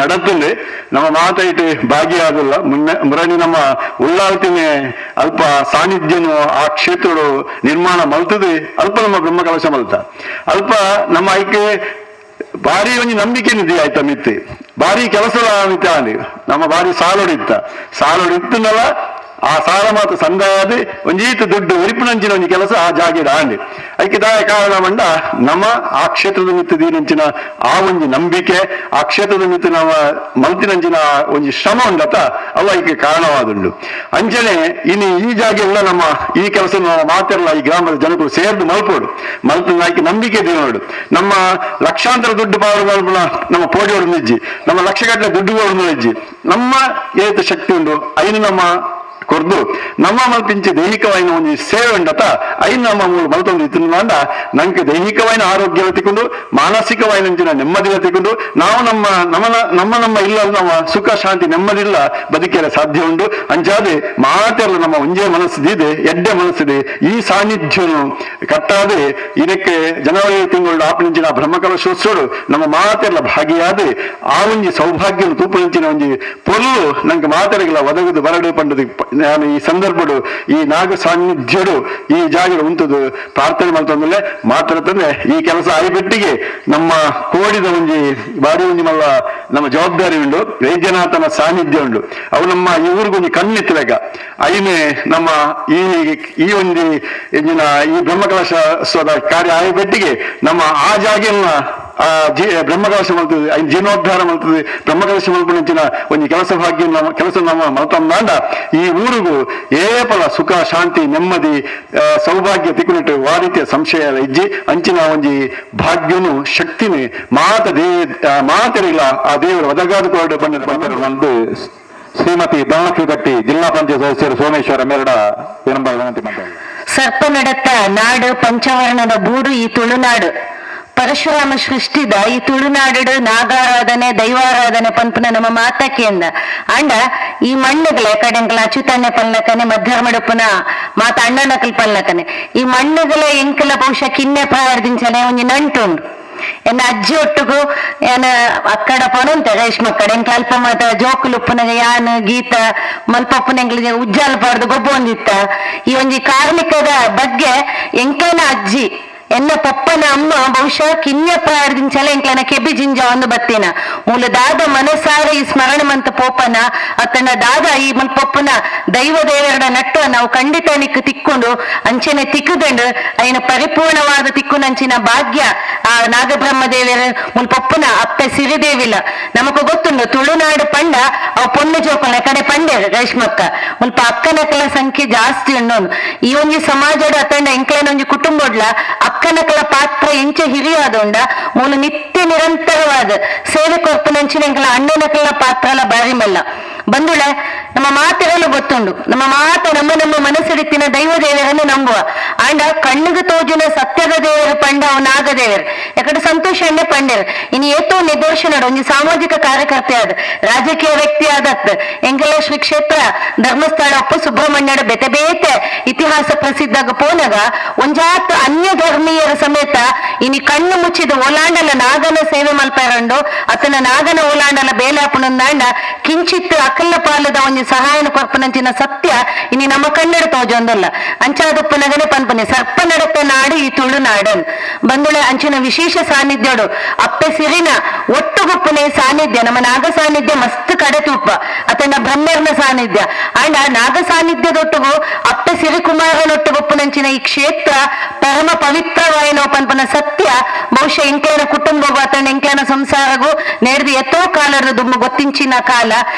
ನಡತ್ತಂದೆ ನಮ್ಮ ಮಾತಾಯಿಟ್ಟು ಭಾಗಿಯಾಗಲ್ಲ. ಮುನ್ನೆ ಮುರಣಿ ನಮ್ಮ ಉಳ್ಳಾಲ್ತಿನೇ ಅಲ್ಪ ಸಾನ್ನಿಧ್ಯನು ಆ ಕ್ಷೇತ್ರಡು ನಿರ್ಮಾಣ ಮಲ್ತದೆ. ಅಲ್ಪ ನಮ್ಮ ಬ್ರಹ್ಮಕಲಶ ಮಲ್ತ ಅಲ್ಪ ನಮ್ಮ ಐಕೆ ಭಾರಿ ಒಂಜಿ ನಂಬಿಕೆ ನಿಧಿ ಆಯ್ತ ಮಿತ್ತಿ ಭಾರಿ ಕೆಲಸದ ಮಿತ್ತ ನಮ್ಮ ಭಾರಿ ಸಾಲೊಡಿತ್ತ ಸಾಲೊಡಿತ್ತನಲ್ಲ ಆ ಸಾಲ ಮಾತ್ರ ಸಂದಾಯದೆ ಒಂಜೀತ ದುಡ್ಡು ಒರಿಪಿನಂಚಿನ ಒಂಜಿ ಕೆಲಸ ಆ ಜಾಗೆದ ಆಂಡಿ. ಐಕೆ ದಾಯ ಕಾರಣ ಮಂಡ ನಮ್ಮ ಆ ಕ್ಷೇತ್ರದ ಮಿತ್ತು ದೀನಂಚಿನ ಆ ಒಂಜಿ ನಂಬಿಕೆ, ಆ ಕ್ಷೇತ್ರದ ಮಿತ್ತು ನಮ್ಮ ಮಲ್ತಿನಂಚಿನ ಒಂಜಿ ಶ್ರಮ ಉಂಡತ ಅವ ಐಕೆ ಕಾರಣವಾದುಂಡು. ಅಂಚನೆ ಇನ್ನು ಈ ಜಾಗೆ ಎಲ್ಲ ನಮ್ಮ ಈ ಕೆಲಸ ಮಾತಿರಲ್ಲ ಈ ಗ್ರಾಮದ ಜನಗಳು ಸೇರ್ದು ಮಲ್ಪೋಡು ಮಲ್ತಿನ ಐಕೆ ನಂಬಿಕೆ ದೀನೋಡು. ನಮ್ಮ ಲಕ್ಷಾಂತರ ದುಡ್ಡು ಪಾಡು ನಮ್ಮ ಪೋಡಿಯೋಡು ನಿಜ್ಜಿ, ನಮ್ಮ ಲಕ್ಷಗಟ್ಟಲೆ ದುಡ್ಡು ನಿಜ್ಜಿ, ನಮ್ಮ ಏತ ಶಕ್ತಿ ಉಂಡು ಐನು ನಮ್ಮ ಕೊರ್ದು ನಮ್ಮ ಮಲ್ಪಿಂಚಿ ದೈಹಿಕವಾಯಿನ ಒಂಜಿ ಸೇವೆ ಉಂಡತ ಐನ್ ನಮ್ಮ ಮೂಲ ಮಲ್ತೊಂದು ಇತ್ತಿನ ನಂಗೆ ದೈಹಿಕವಾಯಿನ ಆರೋಗ್ಯ ತಿಕ್ಕೊಂಡು ಮಾನಸಿಕವಾಯಿನ ನೆಮ್ಮದಿ ತಿಕ್ಕೊಂಡು ನಾವು ನಮ್ಮ ನಮ್ಮ ನಮ್ಮ ನಮ್ಮ ಇಲ್ಲ ನಮ್ಮ ಸುಖ ಶಾಂತಿ ನೆಮ್ಮದಿಲ್ಲ ಬದುಕೆಲ್ಲ ಸಾಧ್ಯ ಉಂಡು. ಅಂಚಾದೆ ಮಾತೆಲ್ಲ ನಮ್ಮ ಒಂಜೇ ಮನಸ್ಸಿದೆ ಎಡ್ಡೆ ಮನಸ್ಸಿದೆ ಈ ಸಾನ್ನಿಧ್ಯನು ಕಟ್ಟಾದೆ ಇದಕ್ಕೆ ಜನವರಿ ತಿಂಗಳು ಆಪನಿಂಚಿನ ಬ್ರಹ್ಮಕಲಶೋತ್ಸವಡು ನಮ್ಮ ಮಾತೆಲ್ಲ ಭಾಗಿಯಾದೆ ಆ ಒಂಜಿ ಸೌಭಾಗ್ಯ ತೂಪನಿಂಚಿನ ಒಂಜಿ ಪೊಲ್ಲು ನಂಗೆ ಮಾತೆಲ್ಲ ಒದಗುದು ಬರಡು ಪಂಡದು ನಾನು ಈ ಸಂದರ್ಭಡು ಈ ನಾಗ ಸಾನ್ನಿಧ್ಯಡು ಈ ಜಾಗದ ಉಂಟದು ಪ್ರಾರ್ಥನೆ ಮಾಡ್ತಂದ್ರೆ ಮಾತ್ರ ಈ ಕೆಲಸ ಆಯಿಬಿಟ್ಟಿಗೆ ನಮ್ಮ ಕೋಡಿದ ಒಂಜಿ ಬಾರಿ ಒಂಜಿ ಮಲ್ಲ ನಮ್ಮ ಜವಾಬ್ದಾರಿ ಉಂಡು. ವೈದ್ಯನಾಥನ ಸಾನ್ನಿಧ್ಯ ಉಂಡು. ಅವು ನಮ್ಮ ಈ ಊರಿಗೊಂಜಿ ಕಣ್ಣಿತ್ತಲೆಗ ಐನೆ ನಮ್ಮ ಈ ಈ ಒಂಜಿ ಇಂಜಿನ ಈ ಬ್ರಹ್ಮಕಲಶೋತ್ಸವದ ಕಾರ್ಯ ಆಯಿಬಿಟ್ಟಿಗೆ ನಮ್ಮ ಆ ಜಾಗೆಯನ್ನ ಆ ಬ್ರಹ್ಮಕಲಶ ಮಲ್ತದೆ ಐನ್ ಜೀರ್ಣೋದ್ಧಾರ ಮಲ್ತದೆ ಬ್ರಹ್ಮಕಲಶ ಮಲ್ಪುನಂಚಿನ ಒಂಜಿ ಕೆಲಸ ಭಾಗ್ಯ ನಮ್ಮ ಕೆಲಸ ನಮ್ಮ ಮಲ್ತಂದಾಂಡ ಈ ಊರಿಗೂ ಏಪಲ ಸುಖ ಶಾಂತಿ ನೆಮ್ಮದಿ ಸೌಭಾಗ್ಯ ತಿಕ್ಕುನಿಟ್ಟು ಆ ರೀತಿಯ ಸಂಶಯ ಇಜ್ಜಿ ಅಂಚಿನ ಒಂಜಿ ಭಾಗ್ಯನು ಶಕ್ತಿನೇ ಮಾತ ಮಾತರಿಲ್ಲ ಆ ದೇವರು ಒದಗಾದ ಕೊರಡು ಬಂದ ಒಂದು ಶ್ರೀಮತಿ ಧನಲಕ್ಷ್ಮಿ ಕಟ್ಟಿ ಜಿಲ್ಲಾ ಪಂಚಾಯತ್ ಸದಸ್ಯರು ಸೋಮೇಶ್ವರ ಮೇರಡ ವಿನಂತಿ ಮಾಡ್ತಾರೆ. ಸರ್ಪ ನಡತ್ತ ನಾಡು ಪಂಚವರ್ಣದ ಬೂಡು ಈ ತುಳುನಾಡು. ಪರಶುರಾಮ ಸೃಷ್ಟಿದ ಈ ತುಳುನಾಡು ನಾಗಾರಾಧನೆ ದೈವಾರಾಧನೆ ಪನ್ಪುನ ನಮ್ಮ ಮಾತಕ್ಕೆಂದ ಅಂಡ ಈ ಮಣ್ಣುಗಳ ಕಡೆಂಕಲ ಅಚ್ಯುತಣ್ಣೆ ಪಲ್ಲಕನೆ ಮಧ್ಯರ್ಮಡುಪ್ಪುನ ಮಾತ ಅಣ್ಣನಕಲ್ ಪಲ್ಲಕನೆ ಈ ಮಣ್ಣುಗಳ ಎಂಕಲ ಬಹುಶಃ ಕಿನ್ನೆ ಪ್ರಾಯದಿಂಚನೆ ಒಂಜಿ ನಂಟುಂಡು. ಎನ್ನ ಅಜ್ಜಿ ಒಟ್ಟುಗು ಏನ ಅಕ್ಕಡ ಪೊನಂತೆ ರೇಷ್ಮಕ್ಕಡ ಎಂಕ ಅಲ್ಪ ಮಾತ ಜೋಕುಲುಪ್ಪುನಗ ಯಾನ್ ಗೀತ ಮಲ್ಪಪ್ಪುನ ಎಂಕ್ಲಿಗೆ ಉಜ್ಜಾಲ್ ಪಾಡ್ದು ಗೊಬ್ಬ ಒಂದಿತ್ತ. ಈ ಒಂಜಿ ಕಾರ್ಮಿಕದ ಬಗ್ಗೆ ಎಂಕನ ಅಜ್ಜಿ ಎನ್ನ ಪಪ್ಪನ ಅಮ್ಮ ಬಹುಶಃ ಕಿನ್ಯ ಪ್ರಾಯದಿಂಚಲ ಎಂಕ್ಲನ ಕೆಬಿ ಜಿಂಜ ಒಂದು ಬತ್ತಿನ ಮೂಲ ದಾದ ಮನಸಾರ ಈ ಸ್ಮರಣ ಮಂತ ಪೋಪನ ಅತ್ತನ ದಾದ ಈ ಮಲ್ಪಪ್ಪನ ದೈವ ದೇವರಡ ನಟ್ಟು ನಾವು ಖಂಡಿತ ನಿಕ್ಕು ತಿಕ್ಕೊಂಡು ಅಂಚನೆ ತಿಕ್ಕುದಂಡು ಐನ ಪರಿಪೂರ್ಣವಾದ ತಿಕ್ಕುನಂಚಿನ ಭಾಗ್ಯ ಆ ನಾಗಬ್ರಹ್ಮ ದೇವರ ಮುಲ್ಪಪ್ಪನ ಅಪ್ಪೆ ಸಿರಿದೇವಿಲ್ಲ. ನಮకు ಗೊತ್ತುಂಡು ತುಳುನಾಡು ಪಂಡ ಅವು ಪೊಣ್ಣು ಜೋಕುಲ ಕಡೆ ಪಂಡೆ ರೇಷ್ಮಕ್ಕ ಮುಲ್ಪ ಅಕ್ಕನಕಲ ಸಂಖ್ಯೆ ಜಾಸ್ತಿ ಉಂಡು. ಈ ಒಂಜಿ ಸಮಾಜದ ಅತ್ತಂಡ ಎಂಕ್ಲನ ಒಂಜಿ ಕುಟುಂಬಡ್ಲ ಅಕ್ಕನಕಲ ಪಾತ್ರ ಎಂಚ ಹಿರಿಯಾದುಂಡ ಮೂಲ ನಿತ್ಯ ನಿರಂತರವಾದ ಸೇವೆ ಕೊರ್ಪುನಂಚಿನ ಎಂಕಲ ಅಣ್ಣನಕಲ ಪಾತ್ರಲ ಬಾರಿ ಮಲ್ಲ ಬಂದುಳ. ನಮ್ಮ ಮಾತೆರಲು ಗೊತ್ತುಂಡು ನಮ್ಮ ಮಾತ ನಮ್ಮ ನಮ್ಮ ಮನಸ್ಸಿಡಿತ್ತಿನ ದೈವ ದೇವರನ್ನು ನಂಬುವ ಆಂಡ ಕಣ್ಣಿಗೆ ತೋಜುನ ಸತ್ಯದ ದೇವರು ಪಂಡ ಅವು ನಾಗದೇವರು ಯಾಕಂದ್ರೆ ಸಂತೋಷ ಅಣ್ಣೆ ಪಂಡರು ಇನ್ನು ಏತೋ ನಿದರ್ಶನ ಒಂಜಿ ಸಾಮಾಜಿಕ ಕಾರ್ಯಕರ್ತೆ ಆದ ರಾಜಕೀಯ ವ್ಯಕ್ತಿ ಆದತ್ ಎಂಕಲ ಶ್ರೀ ಕ್ಷೇತ್ರ ಧರ್ಮಸ್ಥಳ ಅಪ್ಪ ಸುಬ್ರಹ್ಮಣ್ಯಡ ಬೇತೆ ಬೇತೆ ಇತಿಹಾಸ ಪ್ರಸಿದ್ಧ ಪೋನಗ ಒಂಜಾತ್ ಅನ್ಯ ಧರ್ಮೀಯರ ಸಮೇತ ಇನಿ ಕಣ್ಣು ಮುಚ್ಚಿದ ಓಲಾಂಡಲ ನಾಗನ ಸೇವೆ ಮಲ್ಪರಂಡು ಅತನ ನಾಗನ ಓಲಾಂಡಲ ಬೇಲಾಪುನಂದಾಂಡ ಕಿಂಚಿತ್ ಅಕಲ್ಲ ಪಾಲದ ಒಂಜಿ ಸಹಾಯನ ಕೊರ್ಪನಂಚಿನ ಸತ್ಯ ಇನಿ ನಮ್ಮ ಕನ್ನಡ ತೋಜೊಂದಲ್ಲ ಅಂಚಾದಪ್ಪ ನಗನೆ ಪನ್ಪನೆ ಸರ್ಪ ನಡತ ನಾಡು ಈ ತುಳುನಾಡನ್ ಬಂದುಳೆ ಅಂಚಿನ ವಿಶೇಷ ಸಾನ್ನಿಧ್ಯೋಡು ಅಪ್ಪೆ ಸಿರಿನ ಒಟ್ಟುಗುಪ್ಪುನೆ ಸಾನ್ನಿಧ್ಯ ನಮ್ಮ ನಾಗ ಸಾನ್ನಿಧ್ಯ ಮಸ್ತ್ ಕಡೆ ತುಪ್ಪ ಅತನ ಬ್ರಹ್ಮರ್ನ ಸಾನ್ನಿಧ್ಯ ಅಂಡ್ ಆ ನಾಗ ಸಾನ್ನಿಧ್ಯದೊಟ್ಟುಗು ಅಪ್ಪೆ ಸಿರಿಕುಮಾರನೊಟ್ಟುಗುಪ್ಪುನಂಚಿನ ನಂಚಿನ ಈ ಕ್ಷೇತ್ರ ಪರಮ ಪವಿತ್ರವಾಯಿನೋ ಪನ್ಪನ ಸತ್ಯ ಬಹುಶಃ ಎಂಕ್ಲೇನ ಕುಟುಂಬಗೂ ಅತಂಡ ಎಂಕ್ಲೇನ ಸಂಸಾರಗೂ ನೇರ್ದು ಎತ್ತೋ ಕಾಲದ ದುಂಬು ಗೊತ್ತಿಂಚಿನ ಕಾಲ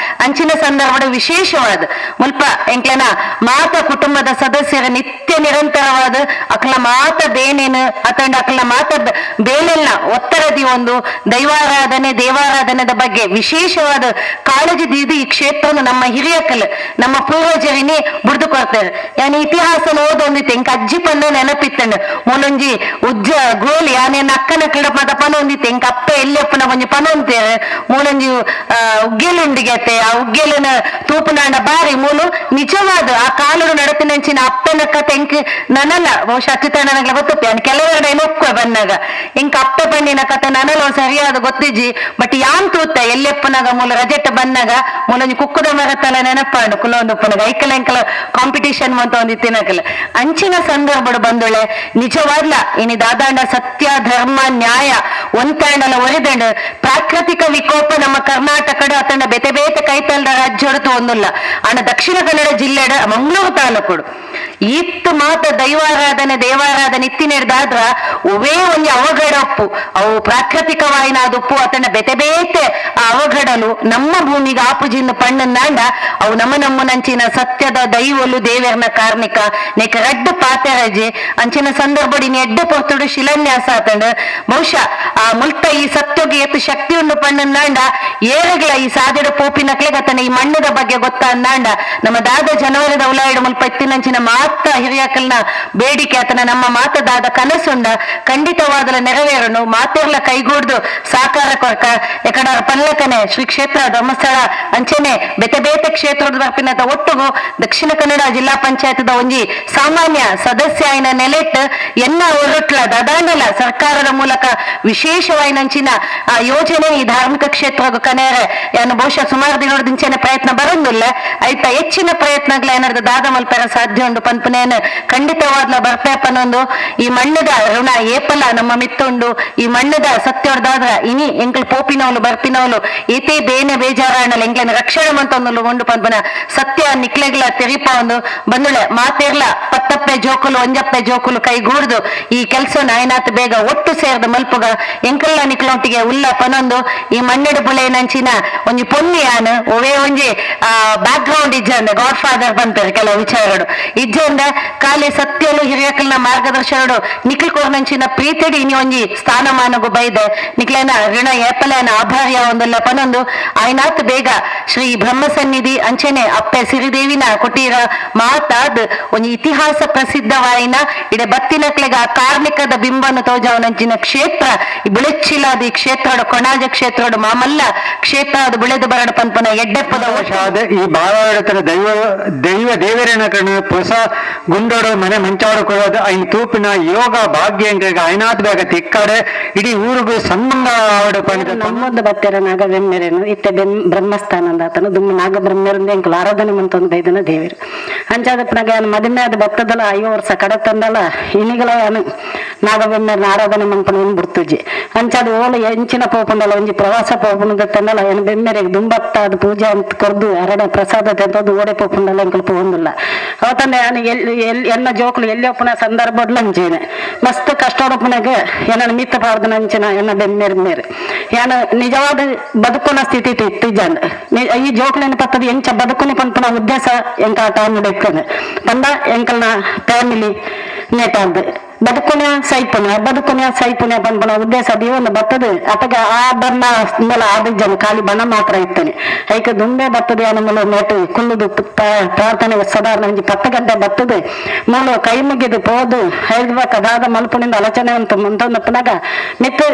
ಅಂಚಿನ ಸಂದರ್ಭದ ವಿಶೇಷವಾದ ಮುಲ್ಪ ಎಂಕ್ಲೇನ ಮಾತ ಕುಟುಂಬದ ಸದಸ್ಯರ ನಿತ್ಯ ನಿರಂತರವಾದ ಅಕ್ಲ ಮಾತ ಬೇನೇನು ಅತಂಡ ಅಕ್ಲ ಮಾತ ಬೇಲೆಲ್ಲ ಒತ್ತರದಿ ಒಂದು ದೈವಾರಾಧನೆ ದೇವಾರಾಧನೆದ ಬಗ್ಗೆ ವಿಶೇಷವಾದ ಕಾಳಜಿ ದೀದು ಈ ಕ್ಷೇತ್ರನು ನಮ್ಮ ಹಿರಿಯಕಲ್ ನಮ್ಮ ಪೂರ್ವಜರಿನಿ ಬುಡ್ದು ಕೊಡ್ತಾರೆ. ಯಾನಿ ಇತಿಹಾಸ ಓದೊಂದಿತ್ತು ಎಂಕ ಅಜ್ಜಿ ಪಂಡ ನೆನಪಿತ್ತಂಡು ಮೂಲೊಂಜಿ ಉಜ್ಜ ಗೋಲಿ ಯಾನೆ ಅಕ್ಕನ ಕಿಡ ಮಾತ ಪನೊಂದಿತ್ತು ಎಂಕ ಅಪ್ಪ ಎಲ್ಲಿ ಅಪ್ಪನ ಒಂಜಿ ಪನೊಂತೇರು ಮೂಲೊಂಜಿ ಉಗ್ಗೇಲುಂಡಿಗೆತ್ತೆ ಆ ಉಗ್ಗೇಲಿನ ತೂಪುನಾಂಡ ಬಾರಿ ಮೂಲು ನಿಜವಾದ ಆ ಕಾಲುಡು ನಡತಿನಂಚಿನ ಅಪ್ಪನ ಕತೆ ಎಂಕ್ ನನಲ್ಲ ಬಹುಶಃ ಅಚ್ಚುತಣ್ಣನಗ್ಲ ಗೊತ್ತುಪ್ಪೆ ಯಾನ್ ಕೆಲವೆರಡು ಒಕ್ಕುವೆ ಬಂದಾಗ ಎಂಕ್ ಅಪ್ಪೆ ಪಂಡಿನ ಕತೆ ನನಲ ಸರಿಯಾದ ಗೊತ್ತಿಜ್ಜಿ. ಬಟ್ ಯಾನ್ ತೂತ ಎಲ್ಲೆಪ್ಪನಾಗ ಮೂಲ ರಜೆಟ್ಟ ಬಂದಾಗ ಮೂಲೊಂಜಿ ಕುಕ್ಕುದ ಮರತಲ ನೆನಪಾಂಡು ಕುಲೊಂದು ಉಪ್ಪನಾಗ ಐಕಲ ಎಂಕಲ ಕಾಂಪಿಟಿಷನ್ ಅಂತ ಒಂದು ತಿನ್ನಕಲ ಅಂಚಿನ ಸಂದರ್ಭಡು ಬಂದೊಳೆ ನಿಜವಾದ್ಲ ಇನಿ ದಾದಾಂಡ ಸತ್ಯ ಧರ್ಮ ನ್ಯಾಯ ಒಂತಾಂಡಲ ಒರಿದಂಡ ಪ್ರಾಕೃತಿಕ ವಿಕೋಪ ನಮ್ಮ ಕರ್ನಾಟಕದ ಅತಂಡ ಬೇತೆ ಬೇತೆ ಕೈತಲ್ದ ರಾಜ್ಯಡ್ತು ಒಂದುಲ್ಲ ಅಣ್ಣ ದಕ್ಷಿಣ ಕನ್ನಡ ಜಿಲ್ಲೆಡ ಮಂಗಳೂರು ತಾಲೂಕುಡು ಇತ್ತು ಮಾತ ದೈವಾರಾಧನೆ ದೇವಾರಾಧನೆ ಇತ್ತಿನೆಡ್ದಾದ್ರ ಒವೇ ಒಂಜಿ ಅವಘಡ ಉಪ್ಪು ಅವು ಪ್ರಾಕೃತಿಕವಾಯಿನ ಉಪ್ಪು ಅತಂಡ ಬೇತೆ ಬೇತೆ ಆ ಅವಘಡಲು ನಮ್ಮ ಭೂಮಿಗೆ ಆಪುಜಿಂದ ಪಣ್ಣನ್ನಾಂಡ ಅವು ನಮ್ಮ ನಮ್ಮ ನಂಚಿನ ಸತ್ಯದ ದೈವಲು ದೇವೆರ್ನ ಕಾರ್ಣಿಕ ನೆಕ್ ರಡ್ಡು ಪಾತೆರಜಿ ಅಂಚಿನ ಸಂದರ್ಭಡಿ ಎಡ್ಡೆ ಪೊರ್ತುಡು ಶಿಲಾನ್ಯಾಸ ಆತಂಡ ಬಹುಶಃ ಆ ಮುಲ್ತ ಈ ಸತ್ಯಗೆ ಎತ್ತು ಶಕ್ತಿ ಉಂಡು ಪಣ್ಣನ್ನಾಂಡ ಏರಗ್ಲ ಈ ಸಾದಿಡ ಪೋಪಿನಕ್ಲೆಗ್ ಆತನ ಈ ಮಣ್ಣದ ಬಗ್ಗೆ ಗೊತ್ತಾ ಅಂದಾಂಡ ನಮ್ಮ ದಾದ ಜನವರಿದ ಉಲಾಯಿಡು ಮುಲ್ಪ ಇತ್ತಿನಂಚಿನ ಮಾತ ಹಿರಿಯಕಲ್ನ ಬೇಡಿಕೆ ಆತನ ನಮ್ಮ ಮಾತದಾದ ಕನಸುಂಡ ಖಂಡಿತವಾದಲ ನೆರವೇರನು ಮಾತೆರ್ಲ ಕೈಗೂಡ್ದು ಸಾಕಾರ ಕೊರ್ಕ ಎಕಡ ಪಲ್ಲಕನೆ ಶ್ರೀ ಕ್ಷೇತ್ರ ಧರ್ಮಸ್ಥಳ ಅಂಚನೆ ಬೇತೆ ಬೇತೆ ಕ್ಷೇತ್ರದ ಬರ್ಪಿನತ ಒಟ್ಟುಗು ದಕ್ಷಿಣ ಕನ್ನಡ ಜಿಲ್ಲಾ ಪಂಚಾಯತ್ದ ಒಂಜಿ ಸಾಮಾನ್ಯ ಸದಸ್ಯ ಆಯ್ನ ನೆಲೆಟ್ ಎನ್ನ ಒರಟ್ಲ ದದಾಂಡಲ ಸರ್ಕಾರದ ಮೂಲಕ ವಿಶೇಷವಾಯಿನಂಚಿನ ಆ ಯೋಜನೆ ಈ ಧಾರ್ಮಿಕ ಕ್ಷೇತ್ರ ಕನೇರೆ ಯಾನು ಬಹುಶಃ ಸುಮಾರು ದಿನದಿಂಚನೆ ಪ್ರಯತ್ನ ಬರೋದಿಲ್ಲ ಆಯ್ತಾ ಹೆಚ್ಚಿನ ಪ್ರಯತ್ನಗಳ ಏನಾದ್ರು ದಾದ ಮಲ್ಪೆರ ಸಾಧ್ಯ ಉಂಡು ಪನ್ಪನೇನು ಖಂಡಿತವಾದ್ಲ ಬರ್ಪೇಪನೊಂದು ಈ ಮಣ್ಣದ ಋಣ ಏಪಲ ನಮ್ಮ ಮಿತ್ತುಂಡು ಈ ಮಣ್ಣದ ಸತ್ಯೊಡ್ದಾದ್ರ ಇನಿ ಎಂಕಲ್ ಪೋಪಿನವಲು ಬರ್ಪಿನವಲು ಏತೇ ಬೇನೆ ಬೇಜಾರಾಣಲ್ ಎಂಕ್ಲೆನ ರಕ್ಷಣೆ ಮಂತೊಂದು ಉಂಡು ಪನ್ಪನ ಸತ್ಯ ನಿಕ್ಲೆಗ್ಲ ತೆರಿಪ ಒಂದು ಬಂದುಳೆ ಮಾತೇರ್ಲ ಪತ್ತಪ್ಪೆ ಜೋಕುಲು ಒಂಜಪ್ಪೆ ಜೋಕುಲು ಕೈಗೂಡ್ದು ಈ ಕೆಲಸ ನಾಯನಾತ್ ಬೇಗ ಒಟ್ಟು ಸೇರ್ದ ಮಲ್ಪುಗ ಎಂಕಲ್ಲ ನಿಕ್ಲೊಟ್ಟಿಗೆ ಉಲ್ಲ ಪನೊಂದು ಈ ಮಣ್ಣೆಡು ಬುಳೆನಂಚಿನ ಒಂಜಿ ಪೊನ್ನಿ ಯಾನ್ ಒವೇ ಒಂಜಿ ಬ್ಯಾಕ್ ಗ್ರೌಂಡ್ ಇಜ್ಜಂದ ಗಾಡ್ ಫಾದರ್ ಬಂತಾರೆ ಕೆಲವು ವಿಚಾರಗಳು ಇಜ್ಜಂದ ಖಾಲಿ ಸತ್ಯಲು ಹಿರಿಯಕಲ್ನ ಮಾರ್ಗದರ್ಶನಡು ನಿಖಿಲ್ ಕೋರ್ನಂಚಿನ ಪ್ರೀತಿಡಿ ಇನಿ ಒಂಜಿ ಸ್ಥಾನಮಾನಗು ಬೈದೆ ನಿಕ್ಲೇನ ಋಣ ಏಪಲೇನ ಆಭಾರ್ಯ ಒಂದುಲ್ಲ ಪನೊಂದು ಆಯ್ನಾತ್ ಬೇಗ ಶ್ರೀ ಬ್ರಹ್ಮ ಸನ್ನಿಧಿ ಅಂಚನೆ ಅಪ್ಪೆ ಸಿರಿದೇವಿನ ಕುಟೀರ ಮಾತಾದ್ ಒಂಜಿ ಇತಿಹಾಸ ಪ್ರಸಿದ್ಧವಾಯಿನ ಇಡೆ ಬತ್ತಿನಕ್ಲೆಗ ಆ ಕಾರ್ಮಿಕದ ಬಿಂಬನು ತೋಜಾವನಂಚಿನ ಕ್ಷೇತ್ರ ಈ ಬುಳೆಚ್ಚಿಲಾದ ಈ ಕ್ಷೇತ್ರಡು ಕೊಣಾಜ ಕ್ಷೇತ್ರಡು ಮಾಮಲ್ಲ ಕ್ಷೇತ್ರ ಅದು ಬುಳೆದು ಬರಡು ಪನ್ಪನ ಎಡ್ಡೆಪ್ಪದ ಈ ಬಾಳಾಡತನ ದೈವ ದೈವ ದೇವರೇನ ಕಣ್ಣು ಹೊಸ ಗುಂಡೋಡು ಮನೆ ಮಂಚಾಡು ಕೊಡೋದು ಐನ್ ತೂಪಿನ ಯೋಗ ಭಾಗ್ಯ ಐನಾತ್ ಬೇಗ ತಿಕ್ಕಾಡೆ ಇಡೀ ಊರಿಗೂ ಸನ್ಮಂಗಳ ಆವಡು ಪಂಡ ನಮ್ಮೊಂದು ಬತ್ತೆರ ನಾಗಬೆಮ್ಮೆರೇನು ಇತ್ತೆ ಬ್ರಹ್ಮಸ್ಥಾನ ಆತನು ದುಮ್ಮ ನಾಗಬ್ರಹ್ಮರಿಂದ ಎಂಕುಲು ಆರಾಧನೆ ಮಂತೊಂದು ಬೈದನ ದೇವರು ಅಂಚಾದಪ್ಪನಾಗ ಯಾನ್ ಮದಿಮೆ ಆದ ಬತ್ತದಲ್ಲ 5 ವರ್ಷ ಕಡ ತಂದಲ್ಲ ಇನಿಗಳ ಯಾನು ನಾಗಬೆಮ್ಮೆರ್ನ ಆರಾಧನೆ ಮನ್ಪಣ ಬಿಡ್ತುಜಿ ಅಂಚಾದ ಓಲ ಎಂಚಿನ ಪೋಪುಂಡಲ ಒಂಜಿ ಪ್ರವಾಸ ಪೋಪುಂಡ ತಂದಲ್ಲ ಏನು ಬೆಮ್ಮೆರೆಗ್ ದುಂಬತ್ತ ಅದು ಪೂಜೆ ಅಂತ ಕೊರ್ದು ಅರಡ ಪ್ರಸಾದ ತೆಂತದ್ದು ಓಡೆ ಪೋಪುಂಡಲ ಎಂಕುಲು ಪೋಂದಿಲ್ಲ ಅವತ್ತಂದೆ ಯಾನು ಎಲ್ಲಿ ಎನ್ನ ಜೋಕುಲು ಎಲ್ಲಿ ಒಪ್ಪುನ ಸಂದರ್ಭಡ್ಲ ಅಂಚೇನೆ ಮಸ್ತ್ ಕಷ್ಟೊಡಪ್ಪನಾಗ ಏನನ್ನ ಮಿತ್ತ ಪಾರ್ದನ ಅಂಚಿನ ಎನ್ನ ಬೆಮ್ಮೆರ್ ಮೇರೆ ಯಾನು ನಿಜವಾದ ಬದುಕುನ ಸ್ಥಿತಿ ಇತ್ತು ಜನ ಈ ಜೋಕುಲಿನ ಪತ್ತದ ಎಂಚ ಬದುಕುನಿ ಪನ್ಪುನ ಉದ್ದೇಶ ಎಂಕ ಆ ಟೈಮ್ ಇಕ್ಕಂದು ಪಂಡ ಎಂಕಲ್ನ ಫ್ಯಾಮಿಲಿ ನೆಟಾರ್ದು ಬದುಕುನ ಸೈಪುನ ಬದುಕುನ ಸೈಪುನ ಪನ್ಪುನ ಉದ್ದೇಶ ದೀವೊಂದು ಬತ್ತದು ಅತಗ ಆ ಬಣ್ಣ ಮೂಲ ಆದ ಜನ ಖಾಲಿ ಬಣ್ಣ ಮಾತ್ರ ಇತ್ತನೆ ಐಕ ದುಂಬೆ ಬತ್ತದೆ ಮೂಲ ನೆಟ್ಟು ಕುಲ್ಲುದು ಪ್ರಾರ್ಥನೆ ಸಾಧಾರಣ ಒಂಜಿ 10 ಗಂಟೆ ಬತ್ತದು ಮೂಲ ಕೈ ಮುಗಿದು ಪೋದು ಐದು ದಾದ ಮಲ್ಪುನಿಂದ ಆಲೋಚನೆ ಅಂತ ಮುಂತೊಂದಪ್ಪನಾಗ ಮಿತ್ತು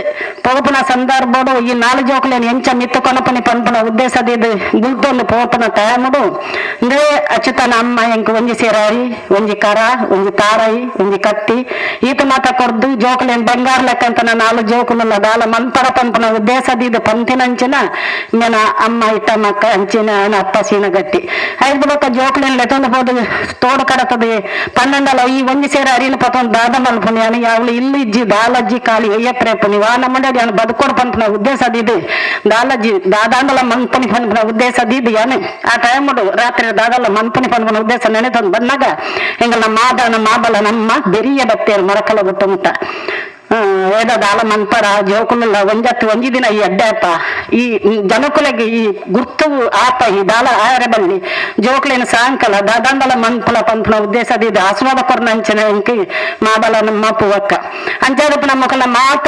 ಪೋಪುನ ಸಂದರ್ಭಡು ಈ 4 ಜೋಕುಲೇನು ಎಂಚ ಮಿತ್ತು ಕೊನಪುನಿ ಪನ್ಪುನ ಉದ್ದೇಶದ ಗುಲ್ತೊಂದು ಪೋಪುನ ಟೈముಡು ಅಂದ್ರೆ ಅಚ್ಯುತನ ಅಮ್ಮ ಎಂಕ್ ಒಂಜಿ ಸೇರಾಯಿ ಒಂಜಿ ಕರ ಒಂಜಿ ತಾರಾಯಿ ಒಂಜಿ ಕತ್ತಿ ಈತ ಮಾತ ಕೊರ್ದು ಜೋಕುಲೇನ್ ಬಂಗಾರ ಲೆಕ್ಕಂತ ನಾಲ್ ಜೋಕುಲುಲ್ಲ ದಾಲ ಮನ್ಪರ ಪನ್ಪುನ ಉದ್ದೇಶ ದೀದ್ ಪಂತಿನಂಚಿನ ಮೇನ ಅಮ್ಮ ಇಟ್ಟ ಮಕ್ಕ ಅಂಚಿನ ಅಪ್ಪ ಸೀನ ಗಟ್ಟಿ ಐದು ಬೊಕ್ಕ ಜೋಕುಲೇನ್ ಲೆತ್ತೊಂದು ಪೋದು ತೋಡು ಕಡತದೆ ಪನ್ನಂಡಲ ಈ ಒಂಜಿ ಸೇರ ಅರಿನ ಪತೊಂದು ದಾದ ಮಲ್ಪುನಿ ಯಾನ್ ಯಾವ್ಲು ಇಲ್ಲು ಇಜ್ಜಿ ದಾಲಜ್ಜಿ ಖಾಲಿ ಒಯ್ಯಪ್ರೇಪುನಿ ವಾ ನಮ್ಮಂಡಡಿ ಯಾನ್ ಬದುಕೋಡು ಪನ್ಪುನ ಉದ್ದೇಶ ದೀದ್ ದಾಲಜ್ಜಿ ದಾದಾಂಡಲ ಮನ್ಪುನಿ ಪನ್ಪುನ ಉದ್ದೇಶ ದೀದ್ ಯಾನ್ ಆ ಟೈಮ್ ರಾತ್ರಿ ದಾದಲ್ಲ ಮನ್ಪುನಿ ಪನ್ಪುನ ಉದ್ದೇಶ ನೆನೆತೊಂದು ಬಂದಾಗ ಎಂಗಲ್ನ ಮಾದ ನಮ್ಮ ಮಾಬಲ ನಮ್ಮ ಬೆರಿಯ ಬತ್ತೇರು ಮರಕಲ ಗುಟ್ಟ ಮುಟ್ಟ ವೇದ ದಾಲ ಮನ್ಪರ ಜೋಕುಲುಲ್ಲ ಒಂಜತ್ತು ಒಂಜಿ ದಿನ ಈ ಅಡ್ಡಪ್ಪ ಈ ಜನಕುಲೆಗೆ ಈ ಗುರ್ತು ಆಪ ಈ ದಾಲ ಆಯರೆ ಬಲ್ಲಿ ಜೋಕುಲೇನ ಸಾಯಂಕಾಲ ದಾದಾಂಡಲ ಮನ್ಪುಲ ಪನ್ಪುನ ಉದ್ದೇಶ ದೀದ್ ಆಶೀರ್ವಾದ ಕೊರ್ನ ಅಂಚಿನ ಎಂಕ್ ಮಾಬಲ ನಮ್ಮ ಪೂವಕ್ಕ ಅಂಚಾದಪ್ಪ ನಮ್ಮಕಲ ಮಾತ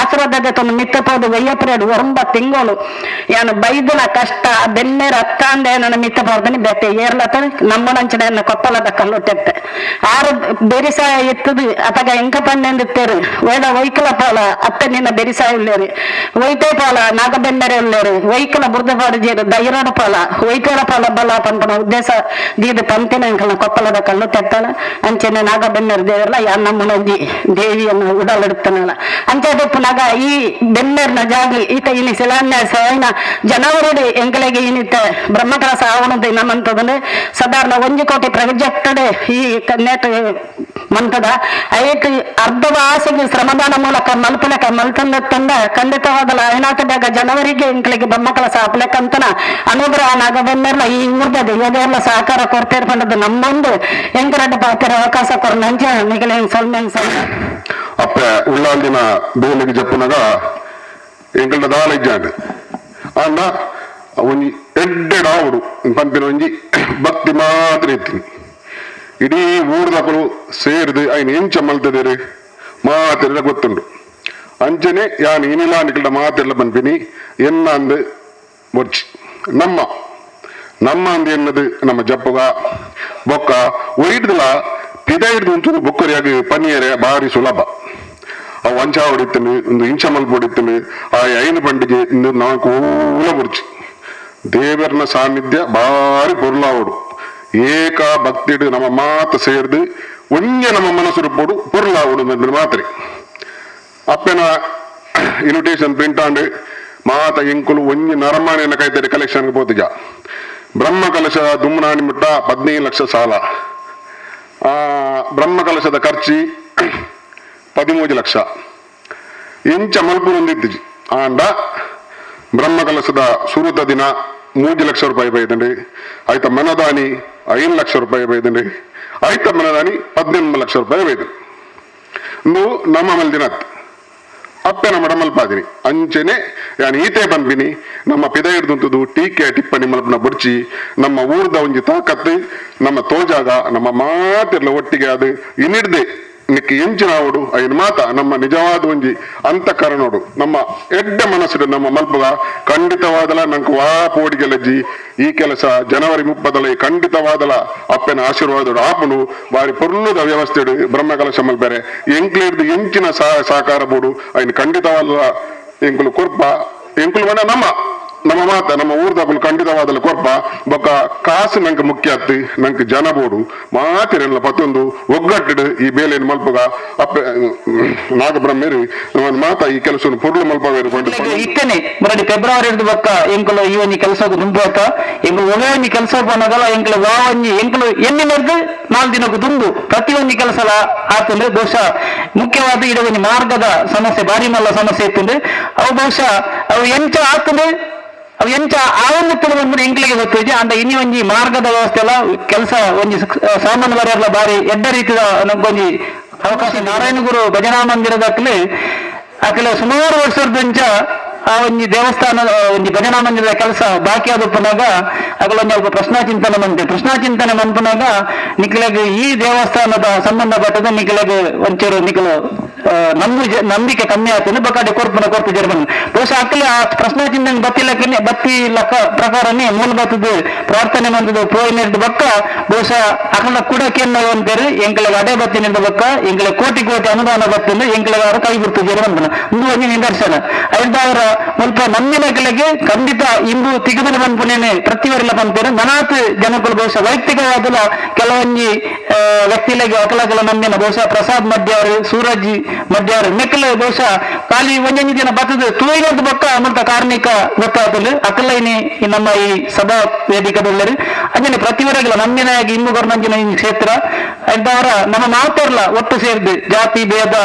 ಆಶೀರ್ವಾದ ತೊಂದು ಮಿತ್ತ ಪೋದು ವಯ್ಯಪ್ರೇಡು ಒಂಬ ತಿಂಗಳು ಯಾನು ಬೈದನ ಕಷ್ಟ ಬೆನ್ನೇರ ಅತ್ತಾಂದೆ ನನ್ನ ಮಿತ್ತ ಪೋರ್ದನಿ ಬೆತ್ತೆ ಏರ್ಲತ್ತ ನಮ್ಮನಂಚಿನ ಎನ್ನ ಕೊಪ್ಪಲದ ಕಲ್ಲೊಟ್ಟೆತ್ತೆ ಆರು ಬೆರಿಸಾಯ ಎತ್ತದು ಅತಗ ಎಂಕ ಪಣ್ಣೆಂದಿತ್ತೇರು ವೇದ ವೈಕಲ ಪಾಲ ಅತ್ತೆ ನಿನ್ನ ಬೆರಿಸಾಯ ಉಳ್ಳೇರು ವೈಟೇ ಪಾಲ ನಾಗಬೆನ್ನರೆ ಉಳ್ಳೇರು ವೈಕಲ ಬುರ್ದ ಪಾಡುಜೇರು ದೈರೋಡ ಪಾಲ ವೈಟೇರ ಪಾಲ ಬಲ ಪನ್ಪನ ಉದ್ದೇಶ ದೀದ ಪಂತಿನ ಎಂಕಲ್ನ ಕೊಪ್ಪಲದ ಕಲ್ಲು ತೆತ್ತಲ ಅಂಚೆನೆ ನಾಗಬೆನ್ನರ ದೇವರಲ್ಲ ಯಾ ನಮ್ಮನಂಜಿ ದೇವಿಯನ್ನು ಉಡಲಿಡ್ತಾನಲ್ಲ ಅಂಚೆದಪ್ಪು ನಾಗ ಈ ಬೆನ್ನೆರ್ನ ಜಾಗಿ ಈತ ಇನಿ ಶಿಲಾನ್ಯಾಸ ಐನ ಜನವರಿ ಎಂಕಲೆಗೆ ಇನಿತ ಬ್ರಹ್ಮಕಲಶ ಆವಣದ ನಮ್ಮಂತದನ್ನು ಸಾಧಾರಣ 1 ಕೋಟಿ ಪ್ರಾಜೆಕ್ಟೆಡ್ ಈ ನೆಟ್ ಮಂತದ ಐಟ್ ಅರ್ಧವ ಆಸೆಗೆ ಶ್ರಮದಾನ ಮೂಲಕ ಮಲ್ಪಲಕ ಮಲ್ತಂದ ತಂದ ಖಂಡಿತವಾದಲ ಐನಾಥ ಬೇಗ ಜನವರಿಗೆ ಎಂಕಲೆಗೆ ಬ್ರಹ್ಮಕಲಶ ಆಪ್ಲಕ್ಕಂತನ ಅನುಗ್ರಹ ನಾಗಬೆನ್ನೆರ್ನ ಈ ಊರ್ದ ದೈವದೇರ್ಲ ಸಹಕಾರ ಕೊಡ್ತೇರ್ ಪಂಡದ್ದು ನಮ್ಮೊಂದು ಎಂಕರಡ್ಡ ಪಾತ್ರ ಅವಕಾಶ ಕೊರ್ನಂಚ ನಿಗಲೆ ಸೊಲ್ಮೆನ್ ಸೊಲ್ಮೆ ಅಪ್ಪ ಉಳ್ಳಾಲ್ದಿನ ಬೇಲಿಗೆ ಜಪ್ಪುನಗ ಎಂಕಲ್ಡ ದಾಲ ಇಜ್ಜಾಂಡ್ ಆಂಡ ಒಂಜಿ ಎಡ್ಡೆಡ್ ಆವಡು ಪನ್ಪಿನ ಒಂಜಿ ಭಕ್ತಿ ಮಾತ್ರ ಇತ್ತೀನಿ ಇಡೀ ಊರ್ದಕುಲು ಸೇರಿದು ಐನ್ ಎಂಚ ಮಲ್ತದೇರು ಮಾತೆಲ್ಲ ಗೊತ್ತುಂಡು ಅಂಚನೆ ಯಾನ್ ಇನಿಲಾ ನಿಕಲ್ಡ ಮಾತೆಲ್ಲ ಪನ್ಪಿನಿ ಎನ್ನ ಅಂದು ಬೊರ್ಚಿ ನಮ್ಮ ನಮ್ಮ ಅಂದು ಎನ್ನದು ನಮ್ಮ ಜಪ್ಪುಗ ಬೊಕ್ಕ ಒಯ್ಡ್ದಲ ಪಿದೈಡ್ದು ಒಂಚೂರು ಬೊಕ್ಕರಿಯಾಗಿ ಪನಿಯರೆ ಭಾರಿ ಸುಲಭ ಆ ವಂಚ ಹೊಡಿತೀನಿ ಒಂದು ಇಂಚ ಮಲ್ಪ ಹೊಡಿತೀನಿ ಆ ಐನು ಪಂಡಿಗೆ ಇಂದು ನಾಲ್ಕು ಊಲ ಬುರ್ಚಿ ದೇವರನ ಸಾನ್ನಿಧ್ಯ ಭಾರಿ ಪೊರ್ಲಾವಡು ಏಕ ಭಕ್ತಿಡು ನಮ್ಮ ಮಾತು ಸೇರ್ದು ಒಂಜೆ ನಮ್ಮ ಮನಸ್ಸು ಪೊಡು ಪೊರ್ಲಾವಡು ಅಂದ್ರೆ ಮಾತ್ರೆ ಅಪ್ಪನ ಇನ್ವಿಟೇಷನ್ ಪ್ರಿಂಟ್ ಆಂಡ್ ಮಾತ ಎಂಕುಲು ಒಂಜಿ ನರಮಾನೆಯನ್ನು ಕೈತರಿ ಕಲೆಕ್ಷನ್ ಪೋತಿಜ ಬ್ರಹ್ಮ ಕಲಶ ದುಮ್ಮನಾಣಿ ಮುಟ್ಟ 15 ಲಕ್ಷ ಸಾಲ ಆ ಬ್ರಹ್ಮ ಕಲಶದ ಖರ್ಚಿ 13 ಲಕ್ಷ ಇಂಚ ಮಲ್ಪುರೊಂದಿತ್ತಿಜಿ ಆಂಡ ಬ್ರಹ್ಮ ಕಲಶದ ಸುರುತ ದಿನ 3 ಲಕ್ಷ ರೂಪಾಯಿ ಬೈದಂಡಿ ಆಯ್ತ ಮನದಾನಿ 5 ಲಕ್ಷ ರೂಪಾಯಿ ಬೈದಂಡಿ ಆಯ್ತ ಮನದಾನಿ 18 ಲಕ್ಷ ರೂಪಾಯಿ ಬೈದಂಡಿ నువ్వు ನಮ್ಮ ಮಲ್ದಿನತ್ ಅಪ್ಪೆ ನಮ್ಮ ಮಲ್ಪಾದಿನಿ ಅಂಚೆನೆ ಯಾನ್ ಈತೆ ಪನ್ಪಿನಿ ನಮ್ಮ ಪಿದೈರ್ದುಂತುದು ಟೀಕೆ ಟಿಪ್ಪಣಿ ಮಲ್ಪನ ಬುಡ್ಚಿ ನಮ್ಮ ಊರ್ದ ಒಂಜಿ ತಾಕತ್ತು ನಮ್ಮ ತೋಜಾಗ ನಮ್ಮ ಮಾತಿರ್ಲ ಒಟ್ಟಿಗೆ ಅದು ಇನ್ನಿಡ್ದೆ ನಿಕ್ಕೆ ಎಂಚಿನಾವಡು ಐನ್ ಮಾತ ನಮ್ಮ ನಿಜವಾದ ಒಂಜಿ ಅಂತಃಕರಣೋಡು ನಮ್ಮ ಎಡ್ಡೆ ಮನಸ್ಸು ನಮ್ಮ ಮಲ್ಪುಗ ಖಂಡಿತವಾದಲ ನಂಗೆ ವಾ ಪೋಡಿಗೆಲಜ್ಜಿ ಈ ಕೆಲಸ ಜನವರಿ 30 ಖಂಡಿತವಾದಲ ಅಪ್ಪನ ಆಶೀರ್ವಾದಡು ಆಪುನು ಬಾರಿ ಪೊರ್ಲುದ ವ್ಯವಸ್ಥೆಡು ಬ್ರಹ್ಮಕಲಶ ಮಲ್ಪೆರೆ ಎಂಕ್ಲೇರ್ದು ಎಂಚಿನ ಸಹಕಾರ ಬೋಡು ಐನ್ ಖಂಡಿತವಾದಲ ಎಂಕುಲು ಕೊರ್ಪ ಎಂಕುಲು ಬೇಡ ನಮ್ಮ ನಮ್ಮ ಮಾತ ನಮ್ಮ ಊರ್ದಕುಲು ಖಂಡಿತವಾದಲ ಕೊರ್ಪ ಬೊಕ್ಕ ಕಾಸು ನಂಗೆ ಮುಖ್ಯ ಅತ್ತು ನಂಗೆ ಜನ ಬೋಡು ಮಾತಿರಲ್ಲ ಪತ್ತೊಂದು ಒಗ್ಗಟ್ಟಿಡು ಈ ಬೇಲೆಯನ್ನು ಮಲ್ಪಗ ಅಪ್ಪ ನಾಗಬ್ರಹ್ಮೇರು ನಮ್ಮ ಮಾತ ಈ ಕೆಲಸವನ್ನು ಪೊರ್ಲು ಮಲ್ಪವೇರು ಇತ್ತನೆ ಮರಡಿ ಫೆಬ್ರವರಿ ಹಿಡಿದು ಬೊಕ್ಕ ಎಂಕುಲು ಈ ಒಂಜಿ ಕೆಲಸ ದುಂಬಾತ ಎಂಕುಲು ಒವೇ ಒಂಜಿ ಕೆಲಸ ಪೋನಗಲ ಎಂಕುಲು ವಾ ಒಂಜಿ ಎಂಕುಲು ಎಣ್ಣೆ ಮೆರ್ದು 4 ದಿನಕ್ಕೂ ದುಂಬು ಪ್ರತಿ ಒಂಜಿ ಕೆಲಸಲ ಆತಂದ್ರೆ ಬಹುಶಃ ಮುಖ್ಯವಾದ ಇಡ ಒಂಜಿ ಮಾರ್ಗದ ಸಮಸ್ಯೆ ಬಾರಿ ಮಲ್ಲ ಸಮಸ್ಯೆ ಇತ್ತಂದ್ರೆ ಅವು ಬಹುಶಃ ಅವು ಎಂಚ ಆತಂದ್ರೆ ಅವು ಎಂಚ ಆವೊಂದು ಬಂದ್ರೆ ಎಂಕ್ಲಿಗೆ ಗೊತ್ತಿದೆ ಅಂಡ ಇನ್ನಿ ಒಂಜಿ ಮಾರ್ಗದ ವ್ಯವಸ್ಥೆ ಎಲ್ಲ ಕೆಲಸ ಒಂಜಿ ಸಾಮಾನ್ಯ ಬರೆಯಲ್ಲ ಬಾರಿ ಎಡ್ಡ ರೀತಿಯ ನಮ್ಗೊಂಜಿ ಅವಕಾಶ. ನಾರಾಯಣ ಗುರು ಭಜನಾ ಮಂದಿರದಕ್ಕಲಿ ಅಕಲೆ ಸುಮಾರು ವರ್ಷದಂಚ ಆ ಒಂಜಿ ದೇವಸ್ಥಾನ ಒಂಜಿ ಭಜನಾ ಮಂದಿರದ ಕೆಲಸ ಬಾಕಿ ಆದಪ್ಪನಾಗ ಅಗಲೊಂದು ಅಲ್ಪ ಪ್ರಶ್ನಾ ಚಿಂತನೆ ಮಂತೆ ಪ್ರಶ್ನಾ ಚಿಂತನೆ ಮನ್ಪುನಾಗ ನಿಕ್ಲೆಗ್ ಈ ದೇವಸ್ಥಾನದ ಸಂಬಂಧಪಟ್ಟದ ನಿಕ್ಲೆಗ್ ಒಂಚೂರು ನಿಕ್ಲು ನಂಬಿಕೆ ಕಮ್ಮಿ ಆಗ್ತದೆ ಬಕಾಡೆ ಕೊರ್ಪುನ ಕೊರ್ಪು ಜರ್ಮನ್ ಬಹುಶಃ ಅಕ್ಕಲೆ ಆ ಪ್ರಶ್ನೆ ಚಿಹ್ನೆ ಬತ್ತಿಲಕ್ಕನೆ ಬತ್ತಿ ಲಕ್ಕ ಪ್ರಕಾರನೇ ಮೂಲ ಬತ್ತದು ಪ್ರಾರ್ಥನೆ ಮಂದದು ಪೋಯಿನಿರ್ದ ಬಕ್ಕ ಬಹುಶಃ ಅಕಲ ಕುಡಕೆನ್ನ ಅಂತಾರೆ ಎಂಕಲ ಅಡೆ ಬತ್ತಿನಿಂದ ಬಕ್ಕ ಎಂಕಲ ಕೋಟಿ ಕೋಟಿ ಅನುದಾನ ಬತ್ತಿಂದ ಎಂಕಲ ಅವರು ಕೈ ಬಿಡ್ತು ಜರ್ಮನ್ ಇಂದು ಒಂಜಿ ನಿದರ್ಶನ. ಐದಾವರ ಮುಲ್ಪ ನಮ್ಮಿನ ಕೆಳಗೆ ಖಂಡಿತ ಇಂದು ತಿಗದನ ಪನ್ಪುನೇನೆ ಪ್ರತಿವರಿಲ ಪನ್ಪೇರು ಮನಾತ್ ಜನಕುಲು ಬಹುಶಃ ವೈಯಕ್ತಿಕವಾದಲ ಕೆಲವೊಂಜಿ ವ್ಯಕ್ತಿಲೆಗೆ ಅಕಲಕಲ ನಮ್ಮಿನ ಬಹುಶಃ ಪ್ರಸಾದ್ ಮಧ್ಯಾರು ಸೂರಜ್ ಮಧ್ಯಾರು ಮೆಕ್ಕಲ ಬಹುಶಃ ಖಾಲಿ ಒಂಜೊಂಜಿ ದಿನ ಬತ್ತದ ತೂಯಿನದ್ದು ಬೊಕ್ಕ ಅಮೃತ ಕಾರ್ಮಿಕ ಗೊತ್ತಾತಲು ಅಕಲೈನಿ ನಮ್ಮ ಈ ಸಭಾ ವೇದಿಕೆದಲ್ಲರು ಅಂಜನೆ ಪ್ರತಿವರೆಗಳ ನಮ್ಮಿನ ಇಂದು ಗೌರ್ನಂಜಿನ ಈ ಕ್ಷೇತ್ರ ಐದಾವರ ನಮ್ಮ ಮಾತಾರ್ಲ ಒಟ್ಟು ಸೇರಿದು ಜಾತಿ ಭೇದ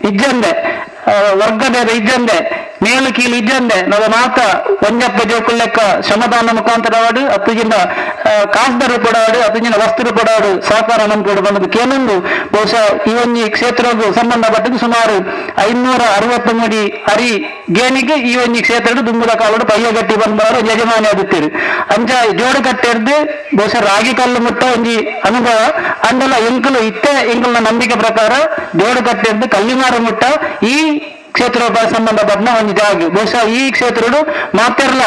ಇಜ್ಜಂದೆ ವರ್ಗ ಭೇದ ಇಜ್ಜಂದೆ ಮೇಲು ಕೀಳು ಇಜ್ಜಂದೆ ನಮ್ಮ ಮಾತ ಒಂಜಪ್ಪ ಜೋಕುಲ್ಲೆಕ್ಕ ಶ್ರಮದಾನ ಮುಖಾಂತರವಾಡು ಅತ್ತುಜಿಂದ ಕಾಸ್ದರು ಕೊಡವಾಡು ಅತ್ತುಜಿನ ವಸ್ತು ಕೊಡವಾಡು ಸಹಕಾರ ನಮ್ಗೆ ಬಂದದ್ದು ಕೇನೊಂದು ಬಹುಶಃ ಈ ಒಂಜಿ ಕ್ಷೇತ್ರಕ್ಕೂ ಸಂಬಂಧಪಟ್ಟದ್ದು ಸುಮಾರು 563 ಅರಿ ಗೇಣಿಗೆ ಈ ಒಂಜಿ ಕ್ಷೇತ್ರದ ದುಂಬುದ ಕಾಲೋಡು ಪಯ್ಯಗಟ್ಟಿ ಬಂದವರು ಯಜಮಾನಿ ಆಗುತ್ತೀರಿ. ಅಂಚ ಜೋಡು ಕಟ್ಟೆರ್ದು ಬಹುಶಃ ರಾಗಿ ಕಲ್ಲು ಮುಟ್ಟ ಒಂಜಿ ಅನುಭವ ಅಂದಲ್ಲ ಎಂಕಲು ಇತ್ತೆ ಎಂಕಲ್ನ ನಂಬಿಕೆ ಪ್ರಕಾರ ಜೋಡು ಕಟ್ಟೆರ್ದು ಕಲ್ಲಿಮಾರು ಮುಟ್ಟ ಈ ಕ್ಷೇತ್ರ ಸಂಬಂಧಪಟ್ಟ ಒಂದು ಜಾಗ. ಬಹುಶಃ ಈ ಕ್ಷೇತ್ರಡು ಮಾತೆರ್ಲ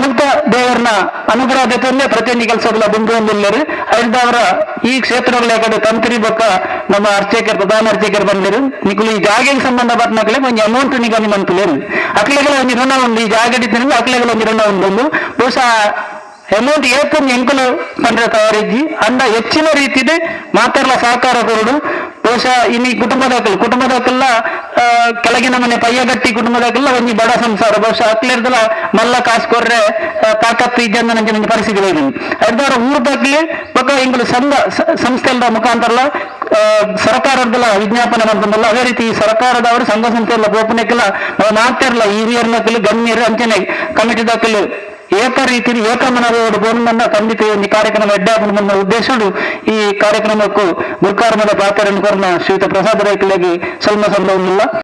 ಮುಕ್ತ ದೇವರನ್ನ ಅನುಗ್ರಹ ಜೊತೆ ಪ್ರತಿಯೊಂದು ಕೆಲಸಗಳ ಬಿಂದು ಒಂದಿಲ್ಲರು ಐದವರ ಈ ಕ್ಷೇತ್ರಗಳ ಕಡೆ ತಂತ್ರಿ ಬೊಕ್ಕ ನಮ್ಮ ಅರ್ಚಕರು ಪ್ರಧಾನ ಅರ್ಚಕರು ಬಂದಿರು ನಿಕುಲು ಈ ಜಾಗೆಗೆ ಸಂಬಂಧಪಟ್ಟನಕಲೆ ಒಂಜಿ ಅಮೌಂಟ್ ನಿಗದಿ ಮಂತುಲೇರು ಅಕ್ಲೆಗಳ ಒಂಜಿ ಋಣ ಉಂಡು ಈ ಜಾಗ ಅಕ್ಲೆಗಳ ಒಂಜಿ ಋಣ ಉಂಡು ಬಹುಶಃ ಅಮೌಂಟ್ ಏತೊಂದು ಎಂಕುಲು ಪಂಡ್ರೆ ತಯಾರಿಜ್ಜಿ ಅಂಡ ಹೆಚ್ಚಿನ ರೀತಿದೆ ಮಾತೆರ್ಲ ಸಹಕಾರ ಕೊರಡು. ಬಹುಶಃ ಇನ್ನು ಈ ಕುಟುಂಬದಾಕಲ್ಲ ಕೆಳಗಿನ ಮನೆ ಪಯ್ಯಗಟ್ಟಿ ಕುಟುಂಬದಾಕಲ್ಲ ಒಂಜಿ ಬಡ ಸಂಸಾರ ಬಹುಶಃ ಅಕ್ಲಿರ್ದಲ ಮಲ್ಲ ಕಾಸು ಕೊರ್ರೆ ತಾಕತ್ತು ಇಜ್ಜಂದ ನಂಚಿನ ಪರಿಸ್ಥಿತಿ ಬೈದಿನಿ. ಅರ್ಧಾರ ಊರ್ದಾಕ್ಲಿ ಬೊಕ್ಕ ಎಂಕುಲು ಸಂಘ ಸಂಸ್ಥೆಗಳ ಮುಖಾಂತರಲ ಸರ್ಕಾರದಲ್ಲ ವಿಜ್ಞಾಪನೆ ಮಾಡ್ಕೊಂಡಲ್ಲ. ಅದೇ ರೀತಿ ಸರ್ಕಾರದವರು ಸಂಘ ಸಂಸ್ಥೆಲ್ಲ ಪೋಪನೆಕ್ಕೆಲ್ಲ ನಾವು ಮಾತಾರಲ್ಲ ಹಿರಿಯರ್ನಕಲು ಗಣ್ಯರು ಅಂಚನೆ ಕಮಿಟಿದಾಕಲು ಏಕ ರೀತಿ ಏಕಮನದ ಬೋರ್ಮನ್ನ ಖಂಡಿತ ಈ ಕಾರ್ಯಕ್ರಮ ಎಡ್ಡಾಪನ ಉದ್ದೇಶಡು ಈ ಕಾರ್ಯಕ್ರಮಕ್ಕೂ ಗುರ್ಕಾರ್ಮದ ಪಾತ್ರವನ್ನು ಕೊರ್ನ ಶ್ರೀಯುತ ಪ್ರಸಾದ ರೈಕುಲೆಗೆ ಸಲ್ಮ ಸಂಭವನಿಲ್ಲ.